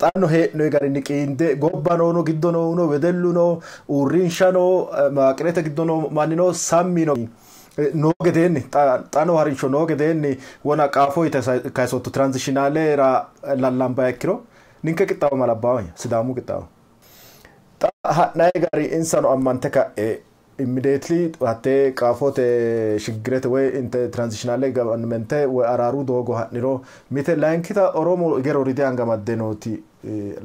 Xaano hee'noyi garinni qiinde gobba noono giddo noono wedellu no uurrinsha no maaqirete giddo noo manni no sammi no noo gedeenni xa noo harinsho noo gedeenni wona qaafo yite kayisotto transitionalera lallambaa ikkiro ninke qixxaawo malabbaawo Sidaamu qixxaawo. Xa ha'nayi gari insano ammante ka'e immediately hattee qaafote shiggirete woy transitionale governmente woy araaru doogo ha'niro mite layinkita Oromo hige rooriidi anga amadde nooti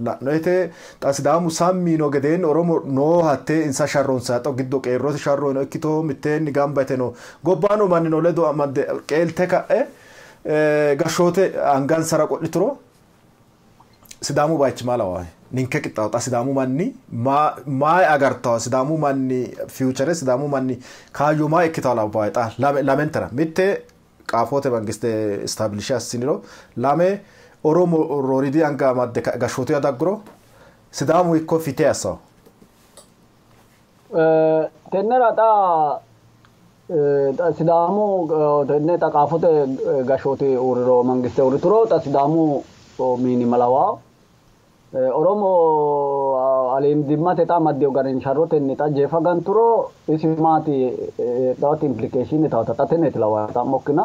la'noyite xa Sidaamu sammi yino gedeenni Oromo noo hattee insa sharronsa xa giddo qeerrote sharrono ikkito mitteenni gamba yite no gobbaano mannino ledo amadde qeelte ka'e gashshoote angansara qo'lituro Sidaamu bayichi maa lawahe? Ninke qixxaawo xa Sidaamu manni maa agartawo? Sidaamu manni future Sidaamu manni kaayyo maa ikkitawo labbahe xa lamentera mitte qaafote mangiste establish assiniro lame Oromo rooriidi anga amadde gashshootu dagguro Sidaamu ikko fite assawo. Tennera xa Sidaamu tenne xa qaafote gashshooti uurriro mangiste uurrituro xa Sidaamu miini malawa Oromo aliidimmate xa amaddino garinni sharrotenni xa jeefa ganturo isi maati xaati implication taata xa tenneeti lawa xa'mokkina.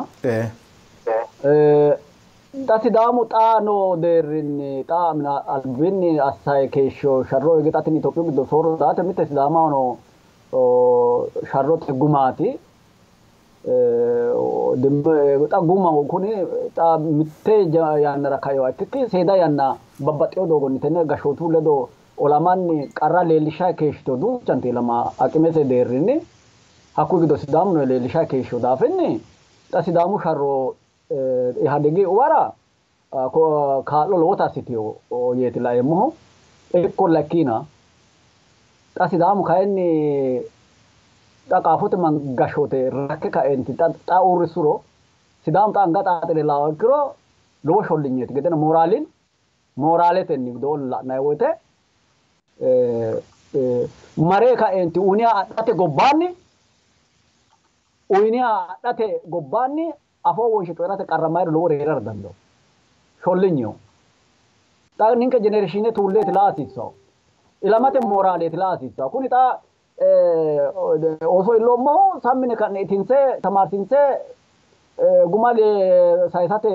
Xa Sidaamu xa noo deerrinni xa albinni assayi keeshsho sharro hige xa tini Itophiyu giddo soorro daate mitte Sidaamahono sharrote gumaati. Xa guma kuni xa mitte yannara kainoha ikkikki seeda yanna babbaxxino doogonni tenne gashshootu ledo olamanni qarra leellishayi keeshshito duuchanti ilama aqimese deerrinni hakkuyi giddo Sidaamuno leellishayi keeshshino daafinni xa Sidaamu sharro Ihadegi uwara kaa'lo lowota assitino yeeti laeemmohu. Ikkolla ikkiina xa Sidaamu kayinni xa qaafote gashshoote rakke kaenti xa uurrissuro Sidaamu xa anga xaaxire lao ikkiro lowo shollinyeeti gedena mooraalin mooraaletenni widoonni la'nanni woyte maree kaenti uyiniha adhate gobbaanni afoo wonshe coyi'rate qarramayiro lowore heerara dandawo. Shollinyeho. Xa ninke jenereeshiine tuulleeti laa hasiissawo. Ilamate mooraaleeti laa hasiissawo. Kuni xa ooso illoommohu sammine ka'ne itinse tamaarsinse guma sayisate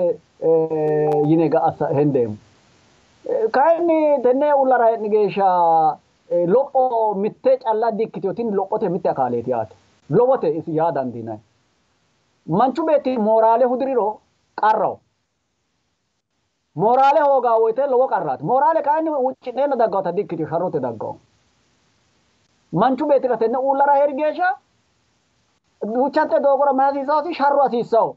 yine hendeemmo. Kayinni tenne uullara hee'ni geeshsha lopho mitte calla di''ikkitino tini lophote mitte akaaleeti yaate. Lowote isi yaa dandiinanni. Manchu beetti mooraale hudiriro qarraho. Mooraale hoogaa woyte lowo qarraati. Mooraale kayinni huucci'neenna daggawota di''ikkitino sharrote daggawo. Manchu beettira tenne uullara heeri geeshsha duuchante doogora mayi hasiissawosi sharro hasiissawo.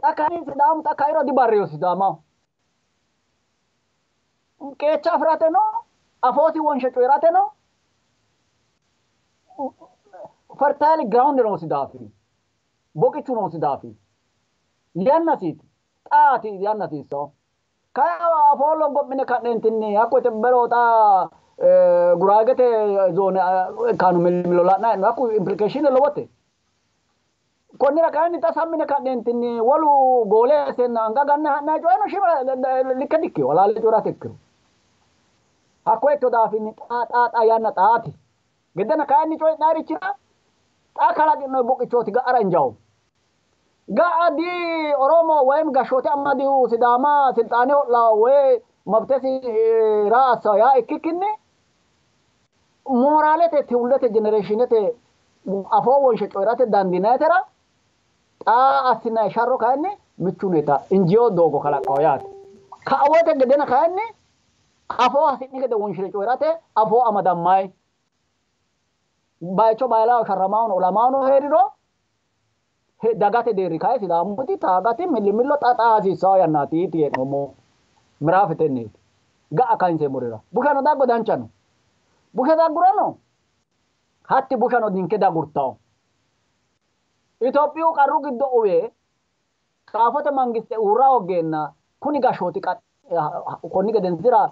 Xa kayinni Sidaamu xa kairo dibarreyo Sidaamaho. Qeecha afirateno afoosi wonshe coyi'rateno fertile ground noosi daafiri boqichu noosi daafiri yannasiiti xaati yanna hasiissawo. Kayi afoo loggo'mine ka'neentinni hakko ite bero xa Guraagete zoone kanu millimillo la'nanni hakku implication lowote. Konnira kayinni xa sammine ka'neentinni wolu goole senna anga ganne ha'nanni coyino shima likke dikkino halaale coyi'rate ikkiro. Hakko ikkino daafinni xa xa xa yanna xaati. Geddena kayinni coyi'nayirichira xa kalaqi'noyi buqichooti ga'ara injawo. Ga'a di Oromo woyim gashshoote amadihu Sidaama silxaane ho'lawo woy mabtesi raa assawo yaa ikkikkinni mooraalete tiwullete jenereeshinete afoo wonshe coyi'rate dandiinayitera xa assinayi sharro kayinni michuneta injiyo doogo kalaqqawo yaate. Ka'a woyte gedena kayinni afoo hasi'ni gede wonshire coyi'rate afoo amadammayi bayicho bayilaho sharramawono olamawono heeriro dagate deerri kayi Sidaamuti taagati millimillo xa xa hasiissawo yannaati yiti hee'noommo miraafe tenneeti. Ga'a kayinseemmorira bushano daggo danchano. Busha daggurano hatti bushano ninke dagurtawo. Itophiyu qarru giddo uwe qaafote mangiste uurra hoggeenna kuni gashshooti konni gedensira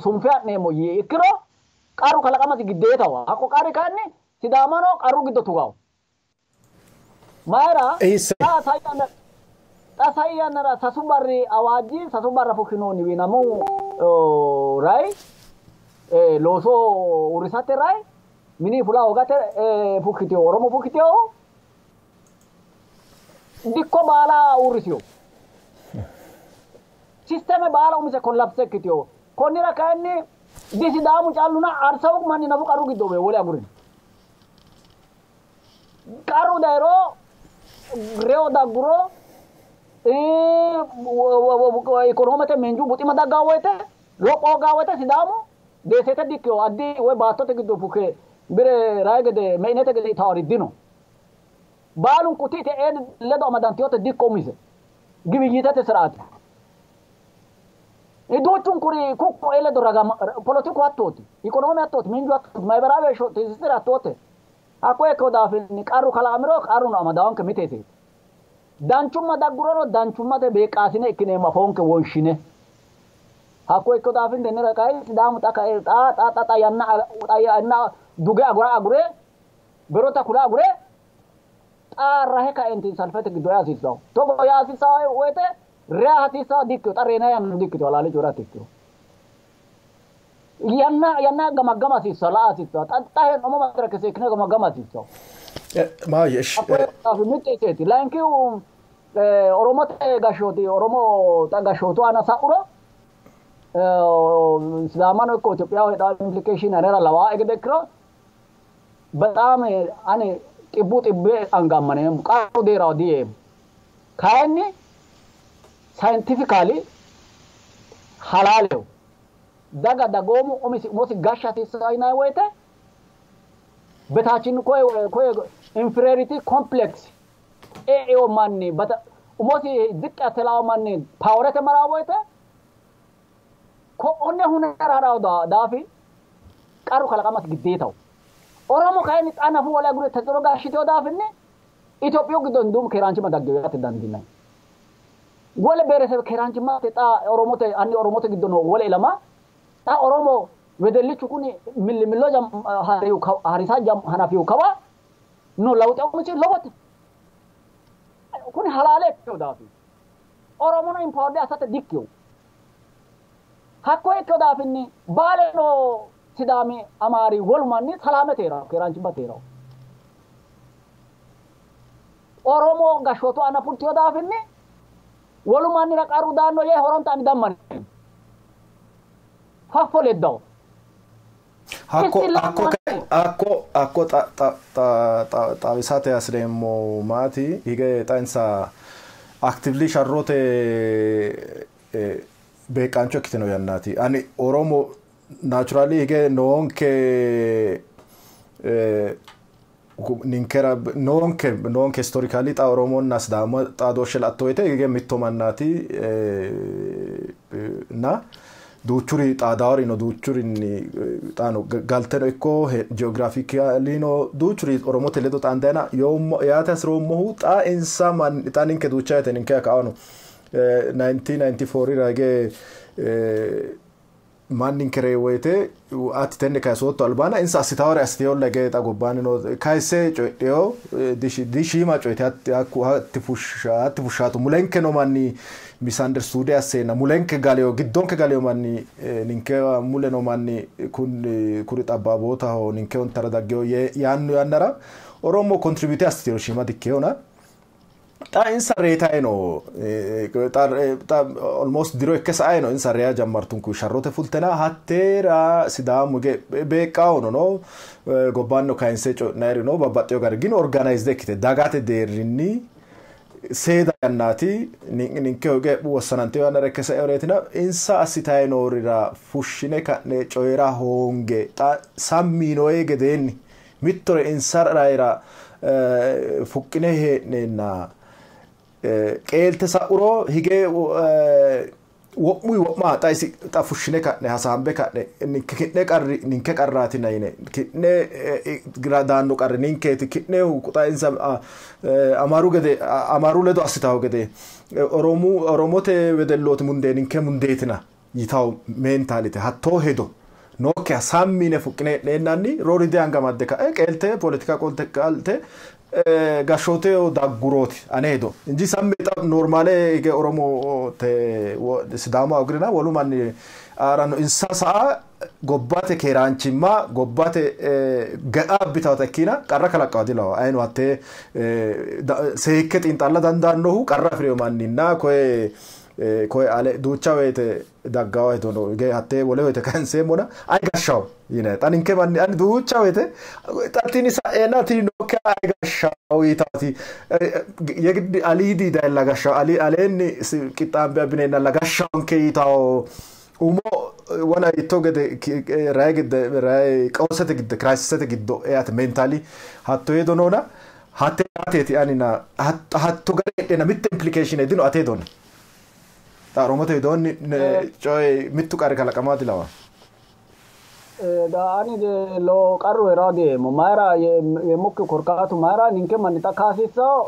sunfe ha'neemmo yii ikkiro qarru kalaqamasi giddeetawa. Hakko qarri kayinni Sidaamano qarru giddo tugawo. Mayira Xa sai yannara sasu barri awaajji sasu barra fushshinoonni wiinamu rayi looso uurrisate rayi mini fula hoogate fushshiteyo Oromo fushshiteyo dikko baala uurrisiyo. Sisteme baala umise collapse ikkiteyo. Konnira kayinni disidaamu calluna arsawu manni nafu qarru giddo wole agurin. Qarru dayiro reyo dagguro ikonoomete miinju buxima daggaa woyte lopho hoogaa woyte Sidaamu deesete dikkiyo addi woy baattote giddo fuke bire rayi gede meinete gede itaori dino. Baalunku tiite ee ledo amadantiyote dikko umise gibiyyitete siraati. Duuchunkuri kukku ee ledo ragama polotiku hattooti ikonoome hattooti miinju hattooti mayiberaawe tisisire hattoote. Hakko ikkeo daafinni qarru kalaqamiro qarruno amadawanke miteeseeti. Danchumma dagguroro danchummate beeqqaasine ikkineemmo afoonke wonshine. Hakko ikkeo daafin tennera kayi Sidaamu xa kae xa xa xa xa yanna xa yanna duge agura agure berota kula agure xa rahe kaentin salfete giddo ea hasiissawo. Togo yaa hasiissawo woyte rea hasiissawo dikkeo xa reena yanna dikkito halaale coyi'rate ikkeo. Yanna yanna gamaggama hasiissawo la'a hasiissawo xa xa hee'noommo madirake seekkine gamaggama hasiissawo. Maayyee ishi Mitte iseeti. Layinkihu Oromote gashshooti Oromo xa gashshootu aana sa'uro Sidaamano ikko Itophiyaho heedhawo implication anera lawaae gede ikkiro በጣም ani xibbu xibbe anga ammaneemmo qarru deerawo diyeemmo. Kayinni scientifically halaaleho daga dagoomu umisi umosi gashsha hasiissawo yinanni woyte betaachin koye koye inferiority complex e'eo manni bata umosi ziqqi asse lao manni powerete marawo woyte ko'onne hunara harawo daafi qarru kalaqamasi giddeetawo. Oromo kayinni xa nafu wole agure tetsiro gashshiteyo daafinni Itophiyu giddo duumu keeraanchimma daggeyo yaate dandiinanni. Wole beeresebe keeraanchimmate xa Oromote anni Oromote giddo noo wole ilama xa Oromo wedellichu kuni millimillo harisa hanafihu kawa no lawuxe umisi lowote. Kuni halaale ikkeyo daafi. Oromono empowered assate dikkeyo. Hakko ikkeyo daafinni baale noo Sidaami Amaari wolu manni salaamete heerawo keeraanchimmate heerawo. Oromo gashshootu aana fultiyo daafinni wolu mannira qarru daanno yee horonta ani dammaneemmo. Faffo leddawo. Hakko hakko hakko hakko xawisate hasireemmo maati hige xa insa actively sharrote beeqqaancho ikkitino yannaati. Ani Oromo naturally hige noonke ninkera noonke noonke historically xa Oromonna Sidaamu xaadooshshe la'atto woyte hige mitto mannaati na duuchuri xaadaawori no duuchurinni xaano galteno ikko geographically duuchuri Oromote ledo xaandayna yoommo yaate hasiroommohu xa insa manni xa ninke duucha woyte ninke ka'ano 1994 ra hige manninke reyi woyte ati tenne kayisootto albaana insa assitawore assiteyolla hige xa gobbaanni no kayisse coyidheyo dishiima coyite hatti fushshaatu mulenke no manni misunderstood asseenna mulenke galeyo giddonke galeyo manni ninke mule no manni kuri xabbaabootaho ninke hontara daggeyo yaanno yannara Oromo contribute assiteyo shiima dikkeyona. Xa insa reetayi no xa almost diro ikke sa'ayi no insa reya jammartunku sharrote fultena hatteera Sidaamu hige beeqqawono no gobbaanno kayinse coyi'nayiri no babbaxxeyo gari gino organized ikkite dagate deerrinni seeda yannaati ninke hige wossananteyo yannara ikke sa'eyoreetina insa assitayi noorira fushshine ka'ne coyira hoonge xa sammi yinoyi gedeenni mittore insa rayira fuqqine hee'neenna qeelte sa'uro hige wo'muyi wo'ma xa isi xa fushshine ka'ne hasaambe ka'ne ki'ne qarri ninke qarraatina yine ki'ne daanno qarri ninkeeti ki'ne xa insa Amaaru gede Amaaru ledo assitawo gede Oromote wedellooti mundee ninke mundeetina yitawo mentality hattoo hedo nookkiha sammi yine fuqqine hee'neennanni rooridi anga amadde ka'e qeelte politika qolte qalte gashshooteho daggurooti ane hedo inji sammi xa normale hige Oromote Sidaamu agurina wolu manni aaranno insa sa'a gobbate keeraanchimma gobbate ga'a abbitawota ikkina qarra kalaqqawa dilawa ayino hattee seekke xiinxalla dandaannohu qarra afirino manninna koye koye ale duucha woyte daggawa hedo no hige hattee wole woyte kayinseemmona ayi gashshawo yine xa ninke manni ani duucha woyte xa tini sa'eenna tini nookkiha ayi gashshawo yitaati የግድ aliidi dayilla gashshawo aleenni qixxaambe abbineenna gashshawonke yitawo umo wona hitto gede rayi gidde rayi qawosete gidde crisisete giddo eate mentally hatto hedo noona hatte yaateeti anina hatto gari heedheenna mitte implication dino ate hedonni xa Oromote widoonni coyi mittu qarri kalaqamaa dilawa. Ani lo qarru heeraa deemo mayra yeemmokki korkaatu mayra ninke manni xa kaasiissawo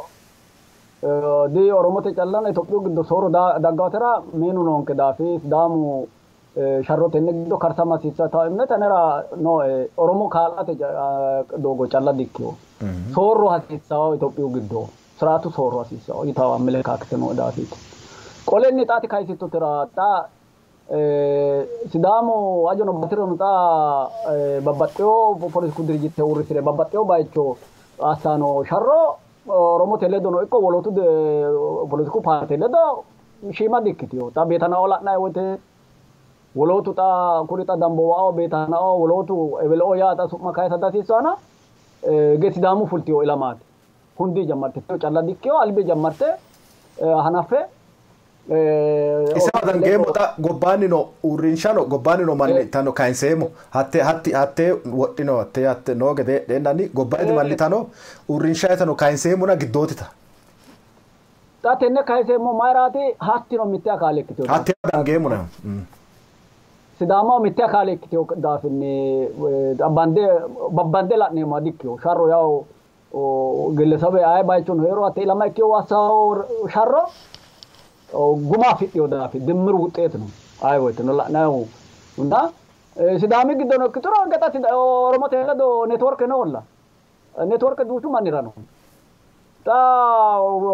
di Oromote callana Itophiyu giddo soorro daggawotera meenu noonke daafi Sidaamu sharro tenne giddo karsama hasiissawo እምነት anera nooe Oromo kaa'late doogo calla dikkino soorro hasiissawo Itophiyu giddo ስርዓቱ soorro hasiissawo yitawo አመለካከት noo daafiiti. Qolenni xaati kayisittotera xa Sidaamu hajono batirono xa babbaxxewo poletiku dirijite uurrisire babbaxxewo bayicho assano sharro Oromote ledono ikko wolootu poletiku paarte ledo shiima dikkitino. Xa Beetanao la'nayi woyte wolootu xa kuri xa Dambowao Beetanao wolootu Ebeleo yaa xa su'ma kayisa dihasiissanna ge Sidaamu fultiwo ilamaati. Hundi jammarte calla dikkino albi jammarte hanaffe Isa dangeemmo xa gobbaanni no uurrinshano gobbaanni no manni tano kayinseemmo hatte hatti hatte wodhino hatte hatte noo gede heedheennanni gobbaayidi manni tano uurrinshayitano kayinseemmona giddootita. Xa tenne kayiseemmo mayiraati hattino mitte akaale ikkitino. Hatte dangeemmona. Sidaamaho mitte akaale ikkitino daafinni bande babbande la'neemmoha dikkino sharro yawu gillesabe aye bayichono heero hatte ilama ikkiyo assawo sharro guma afidhino daafi dimmir wuxeet no aye woyteno la'nayihu እና Sidaami giddono ikkituro gaxa Oromote ledo network noolla network duuchu mannira no xa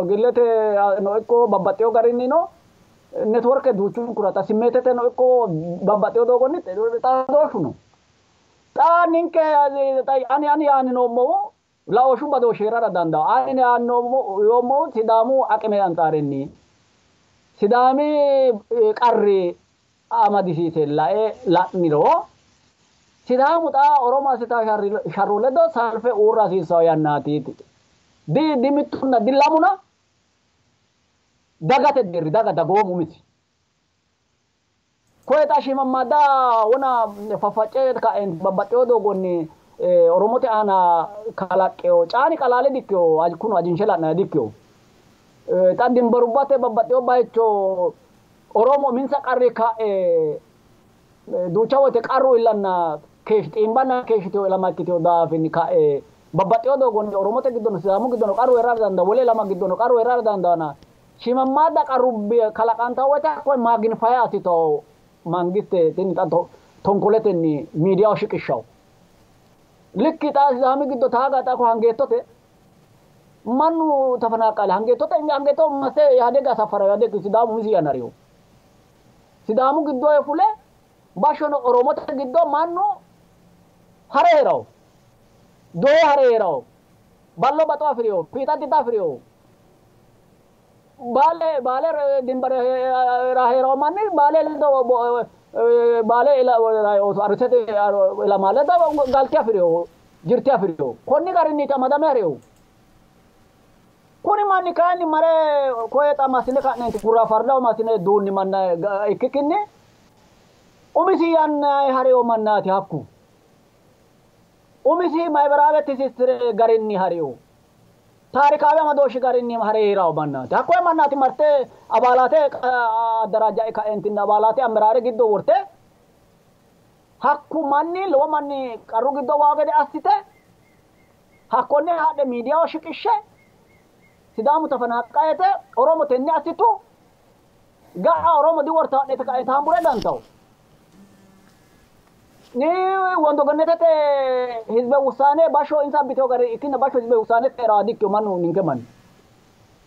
gillete no ikko babbaxxewo garinni no network duuchunkura xa simmeetete no ikko babbaxxewo doogonni xaadooshshu no. Xa ninke ani ani yaanni noommohu laooshshu badooshshi heerara dandaanno. Ani yaanni yoommohu Sidaamu aqime antsaarenni Sidaami qarri amadisiise lae la'niro Sidaamu xa Oromo assitawo sharro ledo salfe uurra hasiissawo yannaati. Di di mittunna di lamuna dagate deerri daga dagoomu umisi. Koye xa shiimammaadda wona faffacce ka'e babbaxxewo doogonni Oromote aana kalaqqewo caani qalaale dikkino kunu ajinshe la'nayi dikkino. Xa dimbarubbate babbaxxewo bayicho Oromo uminsa qarri ka'e duucha woyte qarru illanna xiimbanna keeshshitewo ilama ikkitewo daafinni ka'e babbaxxewo doogonni Oromote giddono Sidaamu giddono qarru heerara dandaanno wole ilama giddono qarru heerara dandaanno shiimammaadda qarrubbi kalaqantawo woyte hakkoye magnify assitawo mangiste tini xa tonkoletenni miidiyaho shiqishshawo. Likki xa Sidaami giddo taaga xa ko hangeettote mannu ተፈናቀለ hangeettote hangeetto masse ኢህአዴግ አሳፈረው ኢህአዴግ Sidaamu umisi yannariho Sidaamu giddo fule bashshono Oromote giddo mannu hare heerawo doye hare heerawo ballo baxo afiriyo fiixa didda afiriyo baale baale dimbare heerawo manni baale ledo baale arsete ilama ledo galte afiriyo jirte afiriyo konni garinniiti amadame hariyo. Kuni manni kayinni mare koye xa massine ka'neenti gurra fardaho massine duunni manna ikkikkinni umisi yannayi hariyo mannaati hakku. Umisi ማህበራዊ ትስስር garinni hariyo ታሪካዊ amadooshshi garinni hare heerawo mannaati. Hakkoye mannaati marte abaalaate addaraajja'e ka'eentinni abaalaate ameraare giddo worte hakku manni lowo manni qarru giddo waa gede assite hakkonne haadhe miidiyaho shiqishshe Sidaamu ተፈናቃየተ Oromo tenne assitu ga'a Oromo diwortaa'nete ka'e taambure gantawo. Ni wondogenetete hizbe wusaane basho insa abbiteyo gari ikkinna basho hizbe wusaane teeraa dikkiyo mannu ninke manni.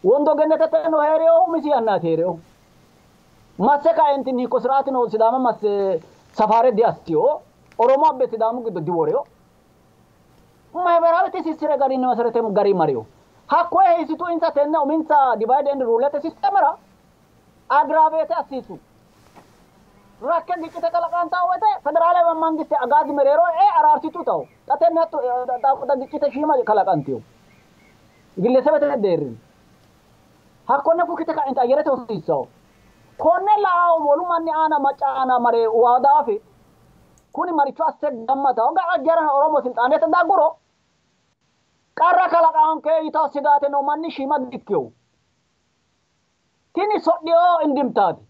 Wondogenetete no heereyo umisi yannaati heereyo. Masse kaentinni hikko siraatino Sidaama masse safaare diassiyo. Oromo abbe Sidaamu giddo diworeyo. Mahiberaawete sissire garinni meserete gari mariyo. Hakkoye hiisitu insa tenne uminsa divide and rulete sistemera agravate assiisu. Rakke giccite kalaqantaa woyte federaale mangiste agaazi mereero e araarsitu tawo. Xa tenne hatto xa giccite shiima kalaqantiyo. Gillesebete deerrini. Hakkonne fukkite ka'ente ayyerete hosiissawo. Konne la'awo wolu manni aana macca aana mare waa daafi kuni maricho asse gammatawo ga'a jarana Oromo silxaanete dagguro qarra kalaqanke yitawo sigaate noo manni shiima dikkiyo. Tini sodhiyo indimtaati.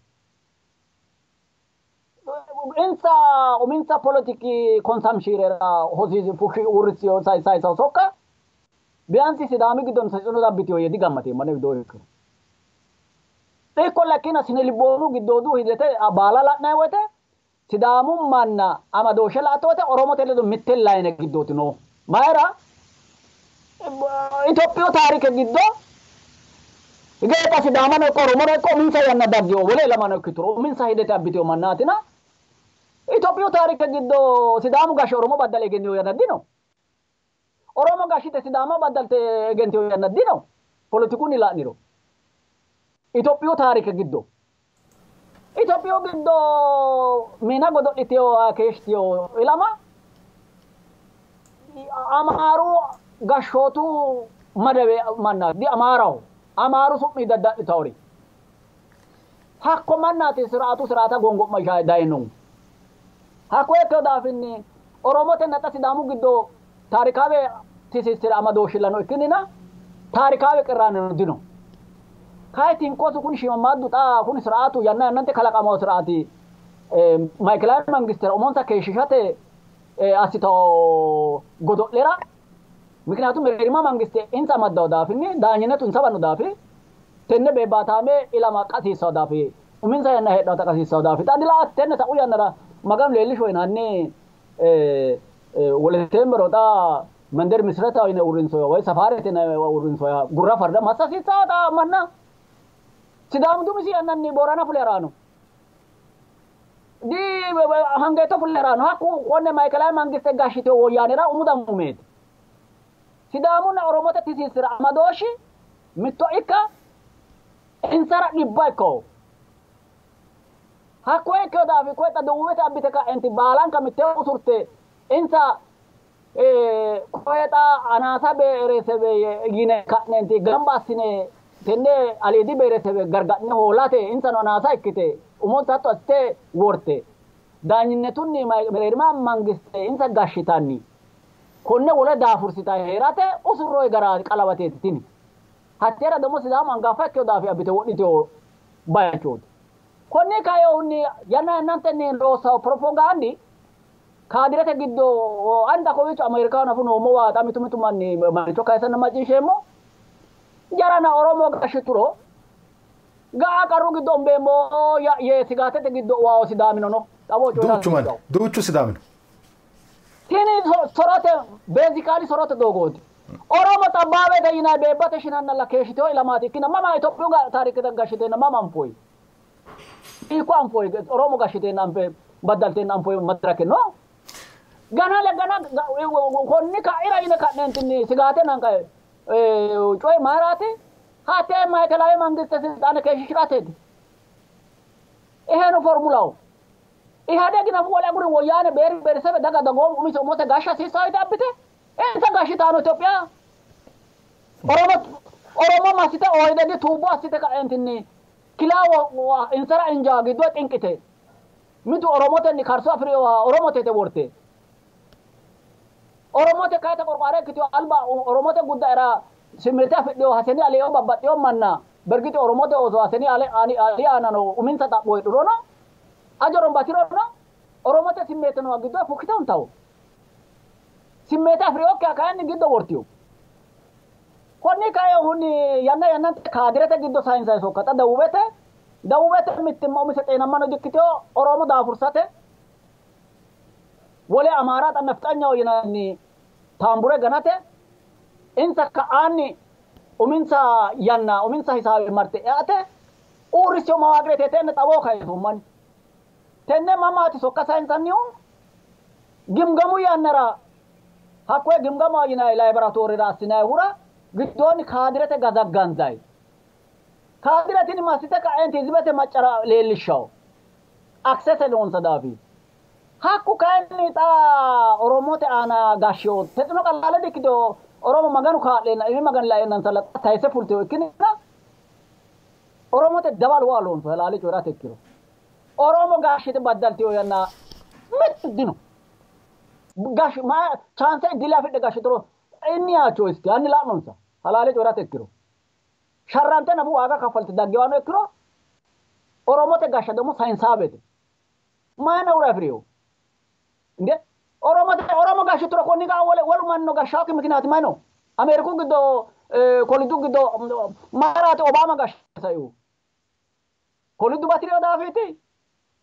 Insa uminsa politiki consumptionera hosiisi fushshi uurrisiyo saysawo sokka biyansi Sidaami giddon sasino dabbitiyo yee digammateemmo ane widoo ikkiro. Ikkolla ikkina sinelibboonu giddoodu hidete baala la'nanni woyte Sidaamu manna amadooshshe la'atto woyte Oromote ledo mitte layine giddooti noohu. Mayira Itophiyu taarike giddo geexa Sidaamano ikko Oromono ikko uminsa yanna daggeyo wole ilamano ikkituro uminsa hidete abbiteyo mannaatina Itophiyu taarike giddo Sidaamu gashshe Oromo baddale egenniyo yanna dino. Oromo gashshite Sidaama baddalte egenteyo yanna dino. Polotikunni la'niro. Itophiyu taarike giddo. Itophiyu giddo miina godo'liteyo keeshshiteyo ilama Amaaru gashshootu madawe mannaati di Amaaraho. Amaaru su'mi dadda'litawori. Hakko mannaati siraatu siraata gongo'ma dayinohu. Hakko ikkeyo daafinni Oromotenna xa Sidaamu giddo taarikaawe tisissire amadooshshillano ikkinnina taarikaawe qirraaneno dino. Kayi tinkosu kuni shiimamaaddu xa kuni siraatu yanna yannante kalaqamawo siraati maayikilaawi mangistera umonsa keeshshishate assitawo godo'lera mikinaatu mereerima mangiste insa amaddawo daafinni daanyinetu insa banno daafi tenne beebbaataame ilama qasiissawo daafi uminsa yanna heedhawota qasiissawo daafi xa dilaa tenne sa'u yannara Maganu leellisho yinanni woleteemmero xa mender misreta yine uurrinsoya woy safaarete yine uurrinsoya gurra farda massa hasiissawo xa manna Sidaamu dumisi yannanni Boorana fule haraano. Di Hangeeto fule haraano. Hakku konne maayikilaawi mangiste gashshiteyo woyyaanera umu damuumeeti. Sidaamunna Oromote tisiissira amadooshshi mitto ikka insara dhibba ikkawo. Hakkoye ikkeyo daafi koye xa duwwete abbite ka'enti baalanka mittee usurte insa koye xa anaasa beeresebe yine ka'nenti gamba assine tenne aliidi beeresebe gargadhine hoolate insano anaasa ikkite umonsa hatto assite worte daanyinnetunni mereerima mangiste insa gashshitanni konne wole daafursita heerate usurroyi garaati qalawateeti tini. Hatteera ደግሞ Sidaamu angaffa ikkeyo daafi abbite wodhiteyo bayichooti. Konni kayohunni yanna yannantenni loossawo propagandi kaadirete giddo anda kowiicho Ameerikaho nafu noommowa xa mitu mitu manni maricho kayisanna macciishsheemmo. Jarana Oromo gashshituro ga'a qarru giddo umbeemmo yee sigaatete giddo uwawo Sidaamino no. Xawo coyi'ra Duuchu manni hasiissawo. duuchu Sidaamino. Tini sorote beezikaali sorote doogooti. Oromo xabbaabete yinanni beebbate shinannalla keeshshiteyo ilamaati ikkina mama Itophiyu taarikete gashshiteenna mama anfoyi. Hiikko anfoyi Oromo gashshiteenna anfe baddalteenna anfoyi madirake no. Gana le gana konni ka'ira yine ka'neentinni sigaate nanka coyi mayiraati? Hattee maayikilaawi mangiste silxaane keeshshishirateeti. Iheno formulawo. Ihadegi nafu wole aguri woyyaane beeri beerisebe daga dagoomu umise umose gashsha hasiissawo yite abbite insa gashshitaano Itophiya. Oromo Oromo massite OHDD tuubbo assite ka'eentinni kilaa insara injaa giddo xinqite mitu Oromotenni karso afi'rinoha Oromote yite worte Oromote kayite qorqoare ikkiteyo alba Oromote guddaera simmeete afidhiyo Haseni Aliyo babbaxxiyo manna bergixi Oromote ooso Haseni Ali aanano uminsa xa'mo heedhurono ajoron batirono Oromote simmeete noowa giddo fukkite huntawo. Simmeete afi'rinokkiha kayinni giddo wortiyo. Konni kainohunni yanna yannante kaadirete giddo sayinsayi sokka xa dawubete dawubete mittimma umise xeenammano dikkiteyo Oromo daafursate Wole Amaara xa nafxanyaho yinanni taambure ganate insa ka'aanni uminsa yanna uminsa hisaabe marte eate uurriseyo mawaaqirete tenne xawoo kayisummanni. Tenne mamaati sokka sayinsannihu gimgamu yannara hakkoye gimgamaho yinanni laboratoorera assinayihura giddoonni kaadirete gazagganzayi. Kaadire tini massite ka'eenti hizibete maccara leellishshawo. Aksese noonsa daafi. Hakku kayinni xa Oromote aana gashshewo tetsino qallaale dikkitewo Oromo Maganu kaa'leenna imi Magani laeennansa tayise fultewo ikkinina Oromote dabal waa loonso halaale coyi'rate ikkiro. Oromo gashshite baddaltewo yanna mittu dino. Gash ma chaanse iddile afidhe gashshituro inni yaachoo isti hanni la'nonsa halaale coyi'rate ikkiro. Sharrante nafu waaga kaffalte daggewano ikkiro Oromote gashsha ደግሞ ሳይንሳቤte mayna wura afiriyo እንዴ Oromote Oromo gashshituro konni ga wole wolu manno gashshaakki mikinaati mayno Ameeriku giddo kolidu giddo mayraati Obama gashsha saihu kolidu batiriyo daafiiti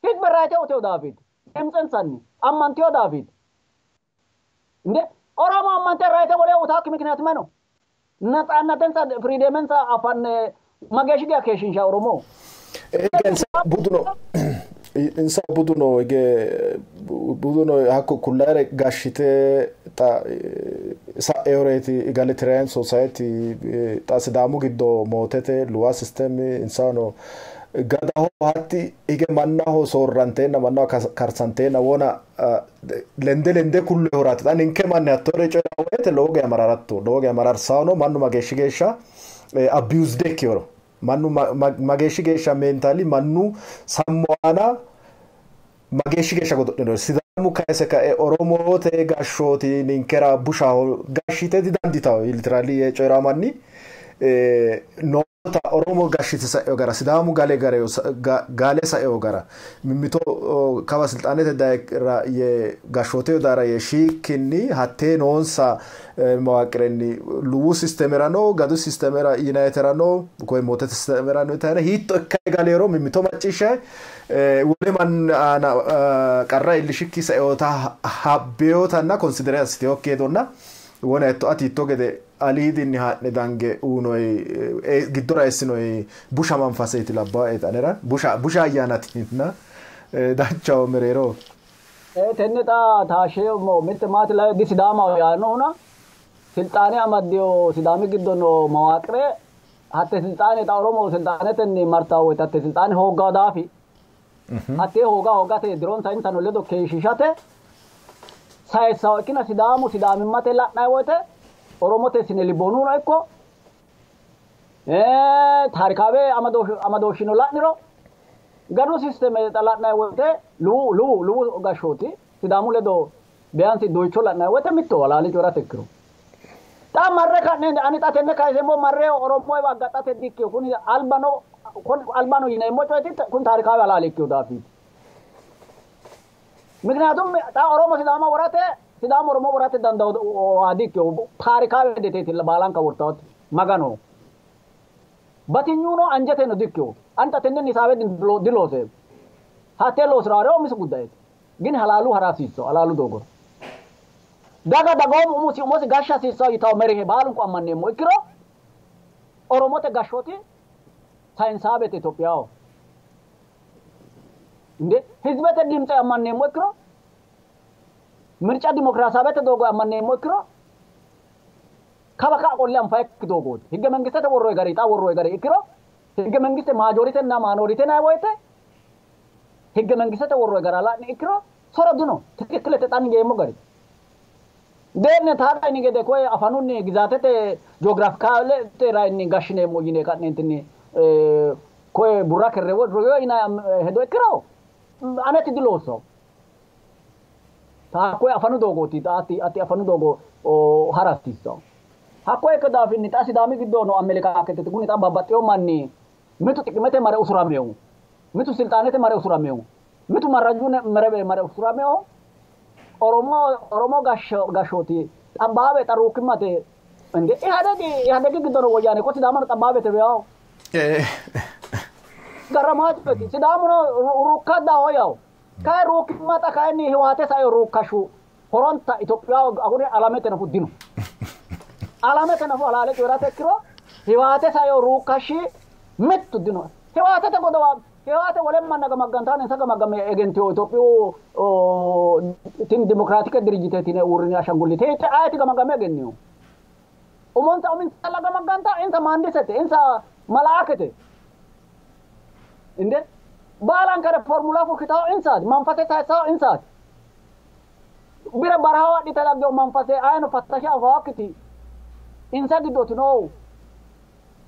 hizbe rayite uteyo daafiiti dimtsensanni ammanteyo daafiiti እንዴ Oromo ammante rayite wole utaakki mikinaati mayno ነጻነተንሳ ፍሪደመንሳ አፋን mageeshshi geya keeshshinsha Oromo Insa buduno insa buduno hige buduno hakko kullaere gashshite xa sa'eoreeti egalitarian society xa Sidaamu giddo mootete luwa system insano gadaho hatti hige mannaho soorranteenna mannaho karsanteenna wona lende lende kullohoraati xa ninke manni hattore coyi'ra woyte lowo geya mararatto lowo geya mararsawno mannu mageeshshi geeshsha abused ikkeworo mannu mageeshshi geeshsha mentally mannu sammo aana mageeshshi geeshsha godo'lino Sidaamu kayse kae Oromote gashshooti ninkera bushaho gashshite didandiitawo literally yee coyi'raa manni noota Oromo gashshite sa'eyo gara Sidaamu gale gale sa'eyo gara mimmito kawa silxaanete dayira yee gashshooteyo dayira yee shiikkinni hattee noonsa mawaaqirenni luwu sistemerano gadu sistemera yinayiterano koye mootete sistemerano yitayna hiitto ikkae galeero mimmito macciishshayi wole manni aana qarra iillishikki sa'eyoota habbeyotanna consider assiteyokki hedonna wona hetto ati hitto gede aliidinni haa'ne dange uunoyi giddora eessinoyi busha manfaseeti labbaoeeti anera busha busha ayyaanaatina danchaho mereero. Tenne xa taashshe mitte maati lae disidaamaho yaannohuna silxaane amaddeyo Sidaami giddo noo mawaaqire hatte silxaane xa Oromo silxaanetenni martawo woyte hatte silxaane hooggawo daafi hattee hooga hoogate dironsa insano ledo keeshshishate sayissawo ikkina Sidaamu sidaamimmate la'nayi woyte Oromote sine liboonuno ikko taarikaawe amadooshshino la'niro gadu sisteme xa la'nayi woyte luwu luwu luwu gashshooti Sidaamu ledo biyansi doyicho la'nayi woyte mitto halaale coyi'rate ikkiro. Xa marre ka'ne ani xa tenne kayiseemmo marre Oromoyiwa aggaxxate dikkino kuni albano albano yineemmo coyiti kun taarikaawe halaale ikkeyo daafiiti. ምክንያቱም xa Oromo Sidaama worate Sidaamu Oromo worate dandawo dikkino taarikaawe hedeteeti baalanka wortawoti Maganoho. Batinyuno anjeteno dikkino ani xa tennenni hisaabe dilooseemmo. Hattee loosiraare umisi guddayeeti. Gin halaalu hara hasiissawo halaalu doogora. Daga dagoomu umosi umosi gashsha hasiissawo yitawo merihe baalunku ammanneemmo ikkiro Oromote gashshooti sayinsaabete Itophiyaho. እንዴ ህዝበተ ድምፅ ammanneemmo ikkiro mirca dimokiraasawete doogo ammanneemmo ikkiro kawa ka'a qolle anfayikki doogooti. Higge mangistete worroyi gari xa worroyi gari ikkiro higge mangiste maajoritenna maanorite nayi woyte higge mangistete worroyi gara la'ni ikkiro soro dino tikikkilete xa nigeemmo gari. Dee'ne taaqa inni gede koye afanunni gizaatete jiogiraafikaalete rayinni gashshineemmo yine ka'neentinni koye burra kerre royo yinayi hedo ikkiro aneti diloosso. Hakkoye afanu doogooti ati ati afanu doogo hara hasiissawo. Hakkoye ikko daafinni xa Sidaami giddo noo amelekaaketete kuni xa babbaxxeyo manni mitu xiqimete mare usurameyo mitu silxaanete mare usurameyo mitu marraju mare usurameyo Oromo Oromo gashshooti xabbaabe xa ruukkimmate እንዴ ኢህአዴግ ኢህአዴግ giddo noo woyyaane ko Sidaamano xabbaabete yawo. Garamaati Sidaamuno rukkaddaho yawo. Kayi ruukkimma xa kayinni hiwaate sae ruukkashshu Horonta Itophiyaho agure alamete nafu dino. Alamete nafu halaale coyi'rate ikkiro Hiwaate saeo ruukkashi mittu dino. Hiwaatete godowa Hiwaate wole manna gamaggantaani insa gamaggame egentino Itophiyu tini dimokiraatike dirijjiteeti yine uurrine ashangullite hiitte ayeti gamaggame egennino. Umonsa uminsalla gamagganta insa maandisete insa malaakete. Inde baalankare formula fushshitawo insaati manfase sayissawo insaati. Bire barahaho adhite daggewo manfase ayino fattashe afawokkiti insa giddooti noohu.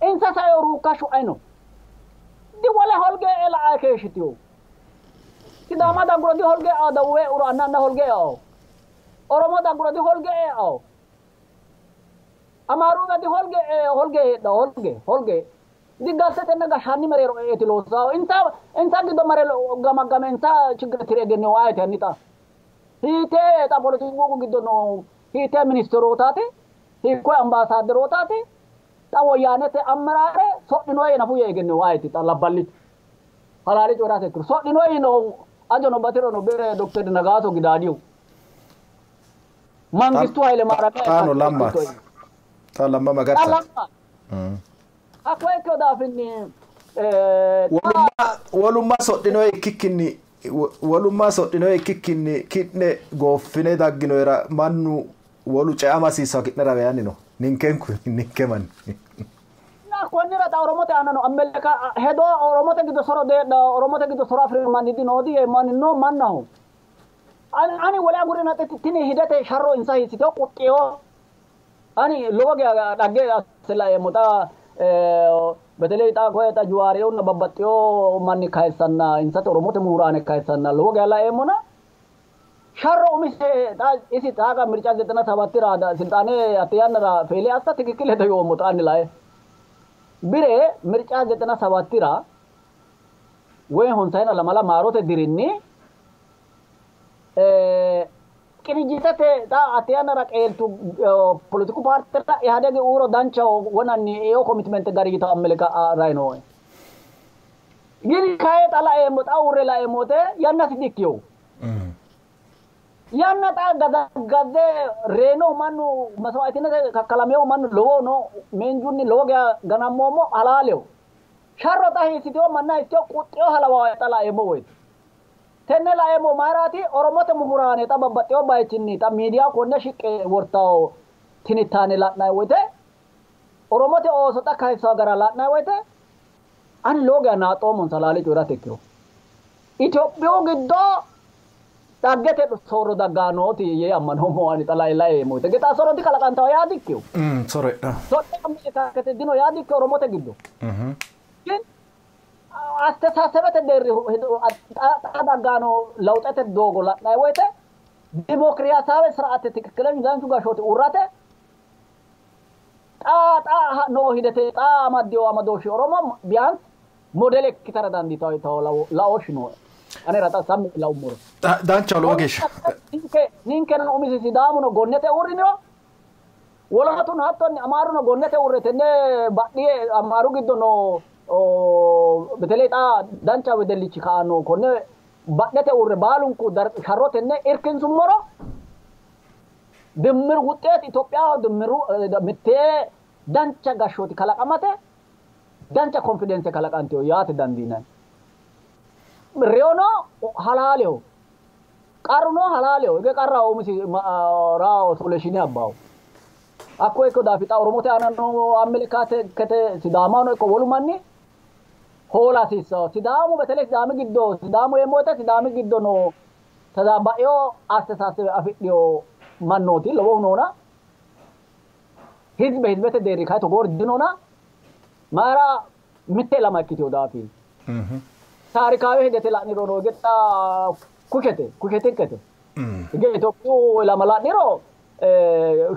Insa saeo ruukkashshu ayino. Di wole holge e'e la'ayi keeshshitino. Sidaama dagguro di holge e'awo Dawuwe e'uro anna anna holge e'awo. Oromo dagguro di holge e'awo. Amaaruga di holge holge heedhawo holge holge. Di galtetenna gashshaanni mereero e'eeti loossawo. Insa insa giddo mare gamaggame insa chiggire tire egenninohu ayeti hanni xa? Hiittee xa poletiku giddo noo hiittee ministerootaati? Hiikkoye ambaasaadderootaati? Xa woyyaanete ammeraare sodhinoe nafu yee egenninohu ayeti xa labballichu? Halaale coyi'rate ikkiro sodhinoe yiinohu ajono batirono bire Dokter Nagaaso Gidaadihu. Mangistu Haile Maariyami Xaano Lammaati. Xa Lamma Xa Magarsaati. Lamma. Hakko ikkino daafinni xa Wolumma sodhinoe ikkikkinni wolumma sodhinoe ikkikkinni ki'ne gooffine dagginoera mannu wolu ceama hasiissawo ki'nera yaanni no. Ninkenku ninke manni. Na konnira xa Oromote aana no Ameleka hedo Oromote giddo soro deedha Oromote giddo soro afi'rino manni dinoodi manni no mannaho. Ani wole agurina tini hidete sharro insa hiissitewo quxxewo ani lowo geya dhagge asse laeemmo xa beteley xa koye xa Juwaarehunna babbaxxewo manni kayissanna insate Oromote muhuraane kayissanna lowo geya laeemmona sharro umise xa isi xaaga mirca 97ra silxaane hatte yannara feele assa tikikkilete yoommo xa ani lae. Bire mirca 97ra woy honsayina lamala maarote dirinni qinijjitete xa hatte yannara qeeltu poletiku paartera Ihadegi uuro danchaho wonanni eo commitment gari yitawo Amelika rainoe. Gini kaye xa laeemmo xa uurre laeemmo wote yannasi dikkino. Yanna xa gazze reyinohu mannu masewaayitinete kakkalamehu mannu lowohu no meenjunni lowo geya ganammoommo halaaleho. Sharro xa hiissitewo manna hiissitewo quxxewo halawawo xa laeemmo woyte. Tenne laeemmo mayiraati Oromote muhuraane xa babbaxxewo bayichinni xa miidiyaho konne shiqqe wortawo tinittaane la'nanni woyte Oromote ooso xa kayissawo gara la'nanni woyte ani lowo geya naaxxoommonsa halaale coyi'rate ikkiro. Itophiyu giddo dhaggete soorro daggaa nooti yee ammanoommo ani xa lae laeemmo woyte. Xa soorro dikalaqantawo yaa dikkino. Soorro heedhawo. Soorro amelekakete dino yaa dikkino Oromote giddo. Gin astesaasebete deerri xa daggaa noo lawuxete doogo la'nanni woyte dimokiriyaasawe sira'ate tikikilenyu danchu gashshooti uurrate xa xa noo hidete xa amaddewo amadooshshi Oromo biyaansi modele ikkitara dandiitawo yitawo laooshshi nooe. Anera xa sammi laummoro. Danchaho lowo geeshsha. Ninkeno umisi Sidaamuno gonnete uurriniro wolootuno hattonni Amaaruno gonnete uurre tenne badhiye Amaaru giddo noo beteley xa dancha wedellichi ka''anno konne badhete uurre baalunku sharro tenne irkinsummoro dimmiru wuxxeeti Itophiyaho dimmiru mittee dancha gashshooti kalaqamate dancha konfidense kalaqanteyo yaate dandiinanni. Reyono halaaleho. Qarruno halaaleho. Hige qarraho umisi rao solution abbaho. Hakko ikko daafi xa Oromote aana noo amelekate Sidaamahono ikko wolu manni hoola hasiissawo. Sidaamu beteley Sidaami giddo Sidaamu yeemmo woyte Sidaami giddo noo tadaabbaeyo astesaasebe afidhiyo mannooti lowohu noona. Hizbe hizbete deerri kayi togoori dinona. Mayira mitte ilama ikkiteyo daafi. Taarikaawe higete la'niro no hige xa kushete kushetikkete. Hige Itophiyu ilama la'niro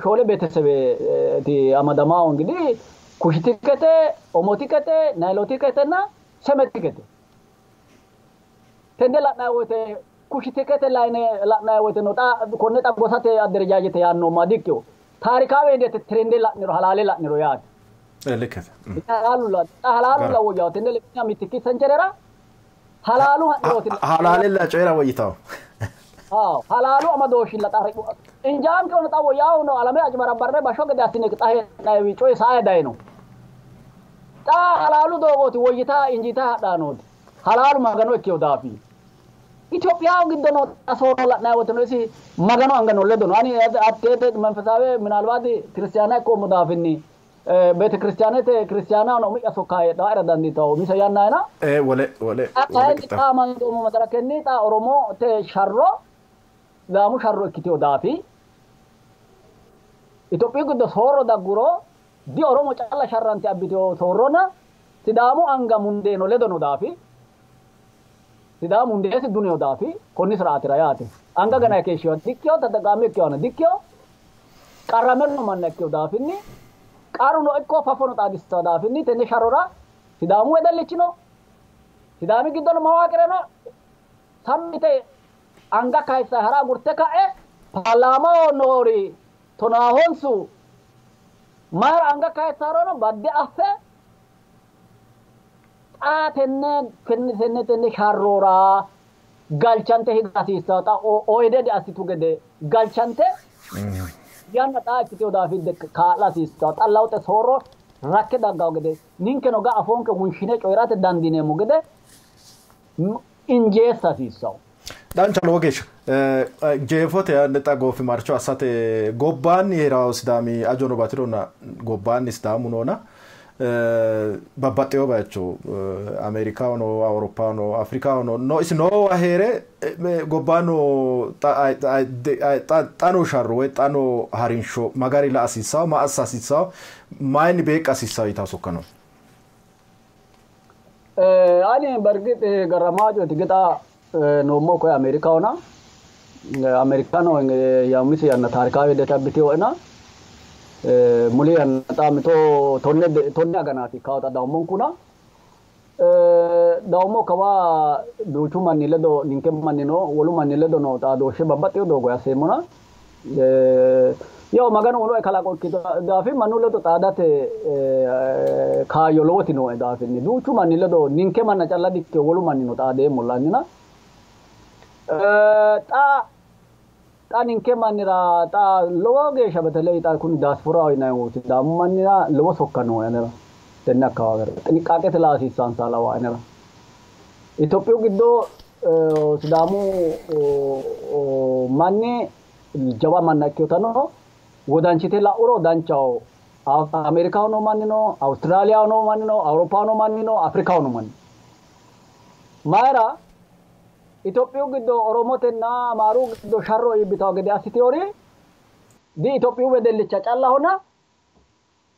shoole beetesebeti amadamawo ingidihi kushitikkete, omotikkete, nayilotikkete semetikete. Tenne la'nanni woyte kushitikete layine la'nanni woyte no xa konne xa gosate adderejaajete yaanno ma dikkino. Taarikaawe higete tirende la'niro halaale la'niro yaate. Likkete. Xa halaalulla woyyawo tenne leminya mittikki sencherera halaalu ha'nirooti. Halaalella coyi'ra woyyitawo. Halaalu amadooshshilla xa injaankehono xa woyyaahuno alame acibarabbarre bashsho gede assine xa hee'nayiwi coyi sae dayino. Xa halaalu doogooti woyyitaa injiitaa hadhaanooti. Halaalu Magano ikkeyo daafi. Itophiyaho giddo noo xa soorro la'nayi woteno isi Maganu anga no ledo no. Ani atteete መንፈሳዊ ምናልባት ክርስቲያና ikkoommo daafinni ቤተ ክርስቲያኔte ክርስቲያናhono umi'ya sokka heedhaera dandiitawo umise yannayina. Wole wole. Xa kayinni xa amandoommo madarakenni xa Oromote sharro Sidaamu sharro ikkiteyo daafi Itophiyu giddo soorro dagguro di Oromo calla sharrante abbiteyo soorrona Sidaamu anga mundeeno ledo no daafi Sidaamu mundeesi duneyo daafi konni siraatira yaate. Anga ganayi keeshshiwa dikkeyo tadaqaame ikkeyono dikkeyo qarrame no manna ikkeyo daafinni qarruno ikko fafono xaadissawo daafinni tenne sharrora Sidaamu wedellichino Sidaami giddono mawaaqireno sammite anga kayissa hara agurte ka'e paarlaamaho noori tonaahonsu mayira anga kayissarono badde affe xa tenne tenne tenne sharrora galchante higa hasiissawo xa OED assitu gede galchante yanna xa ikkiteyo daafidde kaa'la hasiissawo xa lawxe soorro rakke daggawo gede ninkeno ga afoonke wunshine coyi'rate dandiineemmo gede injeessa hasiissawo. Dancha lowo geeshsha jeefote xa goofimarcho assate gobbaanni heerawo Sidaami ajono batirona gobbaanni Sidaamu noona babbaxxewo bayicho Ameerikaho no Awuroppaho no Afrikaho no no isi noowa heere gobbaano xa noo sharro woyi xa noo harinsho magari la'a hasiissawo ma assa hasiissawo mayinni beeqqa hasiissawo yitawo sokka no? Ani በእርግጥ ገረማጮት ግጣ noommo koye Ameerikahona Ameerikano umise yanna taarikaawe hidete abbiteyoena muli yanna xa mito tonne aganaati kawa xa dawummonkuna dawummo kawa duuchu manni ledo ninke manni no wolu manni ledo no xaadooshshe babbaxxeyo doogo asseemmona yaw Maganu unoe kalaqo ikkito daafi mannu ledo xaadate kaayyo lowoti nooe daafinni duuchu manni ledo ninke manna calla dikkeo wolu manni no xaadeemmolla annina xa xa ninke mannira xa lowo geeshsha በተለይ xa kuni diasporaho yinayihu Sidaamu mannira lowo sokka nooe anera tenne akkawaawera xiniqqaaqete laa hasiissansa lawa anera Itophiyu giddo Sidaamu manni jawa manna ikkewotano wodanchite la'uro danchaho. Ameerikaho noo manni no, Awustiraaliyaho noo manni no, Awuroppaho noo manni no, Afrikaho noo manni. Mayira Itophiyu giddo Oromotenna Amaaru giddo sharro iibbitawo gede assiteyori di Itophiyu wedellicha callahona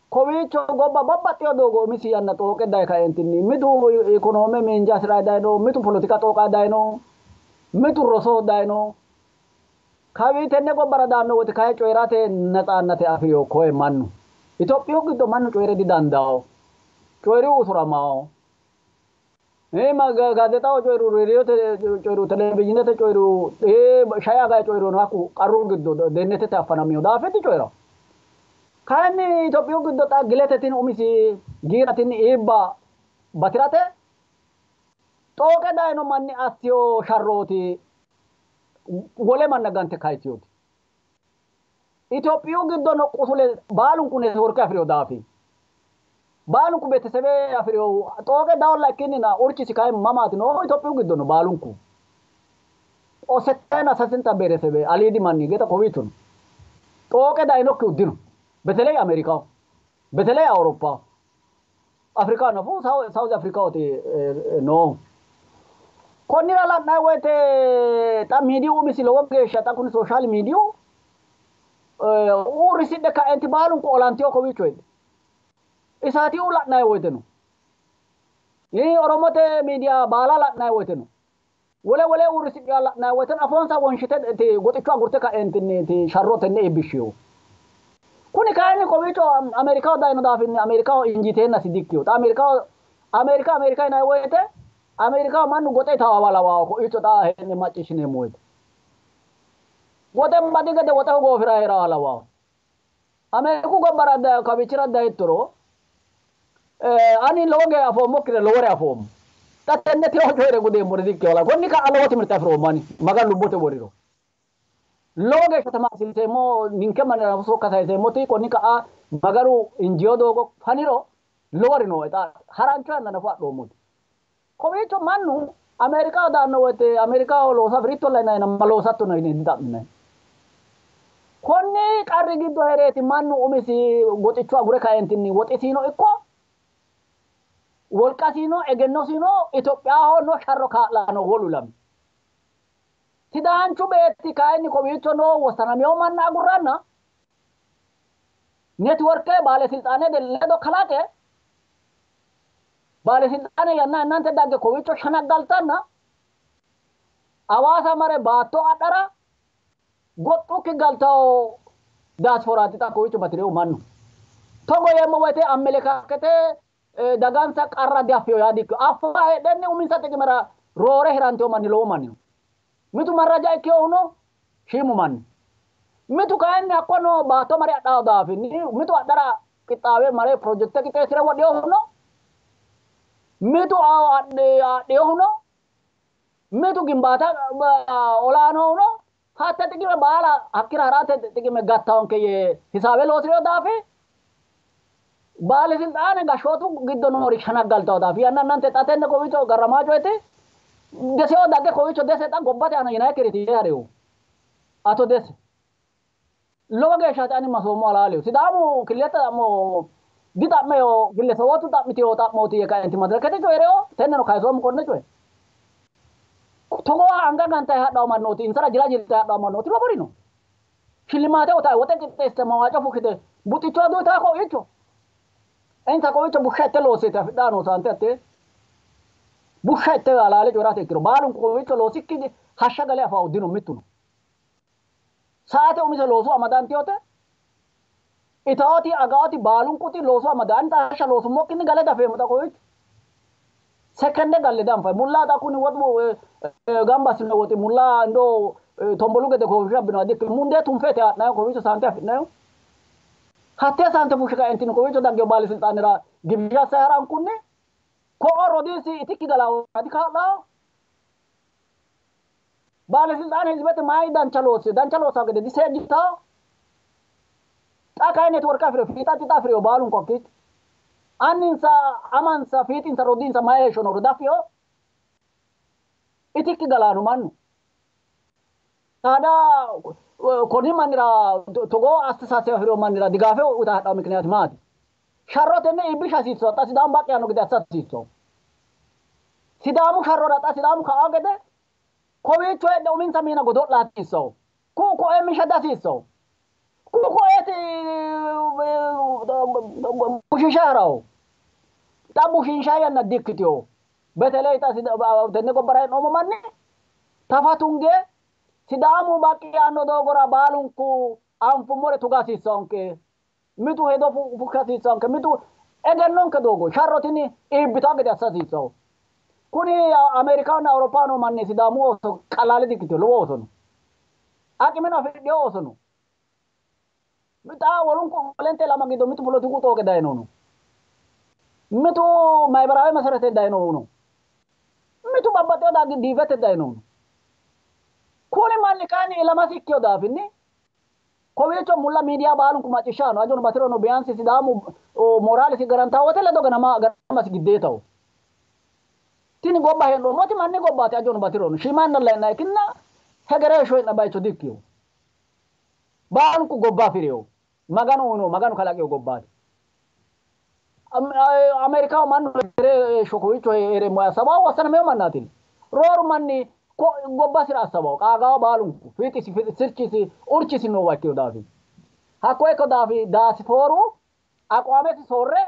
kowiicho gobba babbaxxeyo doogo umisi yanna xooqe daye kaentinni mitu ikonoome miinja hasiray dayino, mitu polotika xooqay dayino, mitu rosoho dayino. Kawi tenne gobbara daanno wote kayi coyi'rate natsaannate afireyo koye mannu. Itophiyu giddo mannu coyi're didandawo. Coyi'rihu usuramawo. Gaazeexaho coyi'ru, reediyote coyi'ru, televizhiinete coyi'ru, shae agayi coyi'runo hakku qarru giddo deennetete affanamiyo daafe dicoyi'rawo. Kayinni Itophiyu giddo xa gilete tini umisi giira tini iibba batirate xooqe dayino manni assiyo sharrooti wole manna gante kayisiyooti. Itophiyu giddo no qusule baalunku neetworke afireyo daafi. Baalunku beetesebe afireyo xooqe dawolla ikkinnina urchisi kayi mamaati no Itophiyu giddo no baalunku. Osettayina sasenta beeresebe aliidi manni geta kowiicho no. Xooqe dayinokkihu dino. በተለይ አሜሪካው በተለይ አውሮፓ አፍሪካ ነፉ ሳውዝ አፍሪካዎቲ no konnira la'nayi woyte xa miidiyu umisi lowo geeshsha xa kuni sooshaal miidiyu uurrisidhe ka'enti baalunku olanteyo kowiicho heedhe isaatiu la'nayi woyte no Oromote miidiya baala la'nayi woyte no wole wole uurrisidhe la'nayi woyte no afoonsa wonshite goxicho agurte ka'entinni sharro tenne iibbishsheyo. Kuni kayinni kowiicho Ameerikaho dayino daafinni Ameerikaho injiiteennasi dikkiyo. Xa Ameerikaho Ameerika Ameerika yinayi woyte Ameerikaho mannu goxe itaawa lawawo kowiicho xa hee'ne macciishshineemmo woyte. Woxe badi gede woxeho goofira heerawa lawawo. Ameeriku gobbara kawiichira dayittoro ani lowo geeshsha afoommokkire lowore afoommo. Xa tenne tiro coyi're gudeemmore dikkiyo. Konni ka'a lowo timirte afiroommo ani Maganu lubbote woriro. Lowo geeshsha tamaarsiiseemmo ninke mannira sokka sayiseemmoti konni ka'a Maganu injiyo doogo faniro lowori nooe xa harancho yanna nafa adhoommoti. Kowiicho mannu Ameerikaho daanno woyte Ameerikaho looso afi'rittolla yinayina ma loosatto yine dixa'minanni. Konni qarri giddo hee'reeti mannu umisi goxicho agure kaentinni woxisiino ikko wolqasiino egennosiino Itophiyaho no sharro kaa'lano wolu lami. Sidaanchu beetti kayinni kowiicho noo wossanamino manna agurranna networke baalesilxaanete ledo kalaqe baalesilxaane yanna yannante dagge kowiicho shanaggaltanna Hawaasa mare baatto adhara goxxukki galtawo diasporaati xa kowiicho bati'rinohu mannu. Togo yeemmo woyte amelekakete dagansa qarra diaffino yaa dikkino. Affa heedhenni uminsa xiqimera roore hirantino manni lowo manni no. Mitu marraja ikkinohu no shiimu manni. Mitu kayinni hakko noo baatto mare adhawo daafinni mitu adhara qixxaawe mare pirojekte qixxeessire wodhinohu no. Mitu adhinohu no. Mitu gimbaata olaanohu no. Hatte xiqime baala hakkira harate xiqime gattawonke yee hisaabe loosirino daafi baalesilxaane gashshootu giddo noori shanaggaltawo daafi yanna yannante xa tenne kowiicho garramaa coyeti deseo dagge kowiicho dese xa gobbate aana yinayikkiriti yee harihu ato dese lowo geeshshaati ani masoommo halaaleho Sidaamu killete xa'mo dixa'meyo gillesewootu xa'miteyo xa'mooti yee kaenti madirakete coyi'reyo tenneno kayisoommo konne coye. Togooha anga gantayi hadhawo mannooti insara jila jiltayi hadhawo mannooti lowori no. Shillimaate utayi woxe qixxeessite mawaaco fukkite buxicho aduyitayo kowiicho. Insa kowiicho bushsha itte loossete afidhawo noo saante hattee. Bushsha itte halaale coyi'rate ikkiro baalunku kowiicho loosikki hashsha gale afawo dino mittuno. Saate umise loosu amadantiyote itaoti agaoti baalunkuti loosu amada ani xa hashsha loosummokkinni gale dafeemmo xa kowiicho. Sekende galle danfay mulla xa kuni woxu gamba assino woxi mulla ndo tombolu gede kowiicho abbinoha dikkino mundee tunfeete haa'nayo kowiicho saante afi'nayo. Hattee saante fushshe kaentinni kowiicho daggeyo baalesilxaanera gibisha assayi harankunni ko'o rodiisi itikki galawo dikaa'lawo. Baalesilxaane hizibete mayi dancha loosse dancha loosawo gede diseejjitawo. Xa kayi networke afirino fiixa xixa afirino baalunku hakkiicho. Anninsa amansa fiixinsa rodiinsa mayi heeshsho nooro dafiyo itikki galaano mannu. Saada konni mannira togoo astisaase afirino mannira digaafe uyita hadhawo mikiniyaati maati? Sharro tenne iibbisha hasiissawo xa Sidaamu baqqi yaanno gede assa hasiissawo. Sidaamu sharrora xa Sidaamu ka'awo gede kowiicho heedhe uminsa miina godo'la hasiissawo. Ku'u ko'ee misha dihasiissawo. Ku'u ko'eeti bushiisha harawo. Xa bushiinsha yanna dikkitiyo. Betelei xa tenne gobbara hee'noommo manni tafa tunge Sidaamu baqqi yaanno doogora baalunku anfummore tuga hasiissawonke. Mitu hedo fushsha hasiissawonke. Mitu egennonke doogo sharro tini iibbitawo gede assa hasiissawo. Kuni Ameerikahonna Awuroppaho noo manni Sidaamu ooso qalaale dikkitino lowo ooso no. Aqimeno afidhino ooso no. Xa wolunku wolente ilama giddo mitu polotiku xooqe dayinohu no. Mitu mayibaraawe meserete dayinohu no. Mitu babbaxxeyo daagi diivete dayinohu no. Kuni manni kayinni ilamasi ikkino daafinni kowiicho mulla miidiya baalunku macciishshaano ajono batirono biyaansi Sidaamu moraalisi garantawo wote ledo ganama ganamasi giddeetawo. Tini gobba hee'noommoti manni gobbaati ajono batirono shiimanna la'na ikkinna hegere heeshsho hee'na bayicho dikkino. Baalunku gobba afi'reyo Maganu uyino Maganu kalaqeyo gobbaati. Ameerikaho mannu hegere heeshsho kowiicho hee'reemmo assabawo wassanameyo mannaati. Rooru manni gobbasira assabawo qaagawo baalunku fiixisi sirchisi urchisi noowa ikkino daafi. Hakko ikko daafi daasifooru aqwaamesi soorre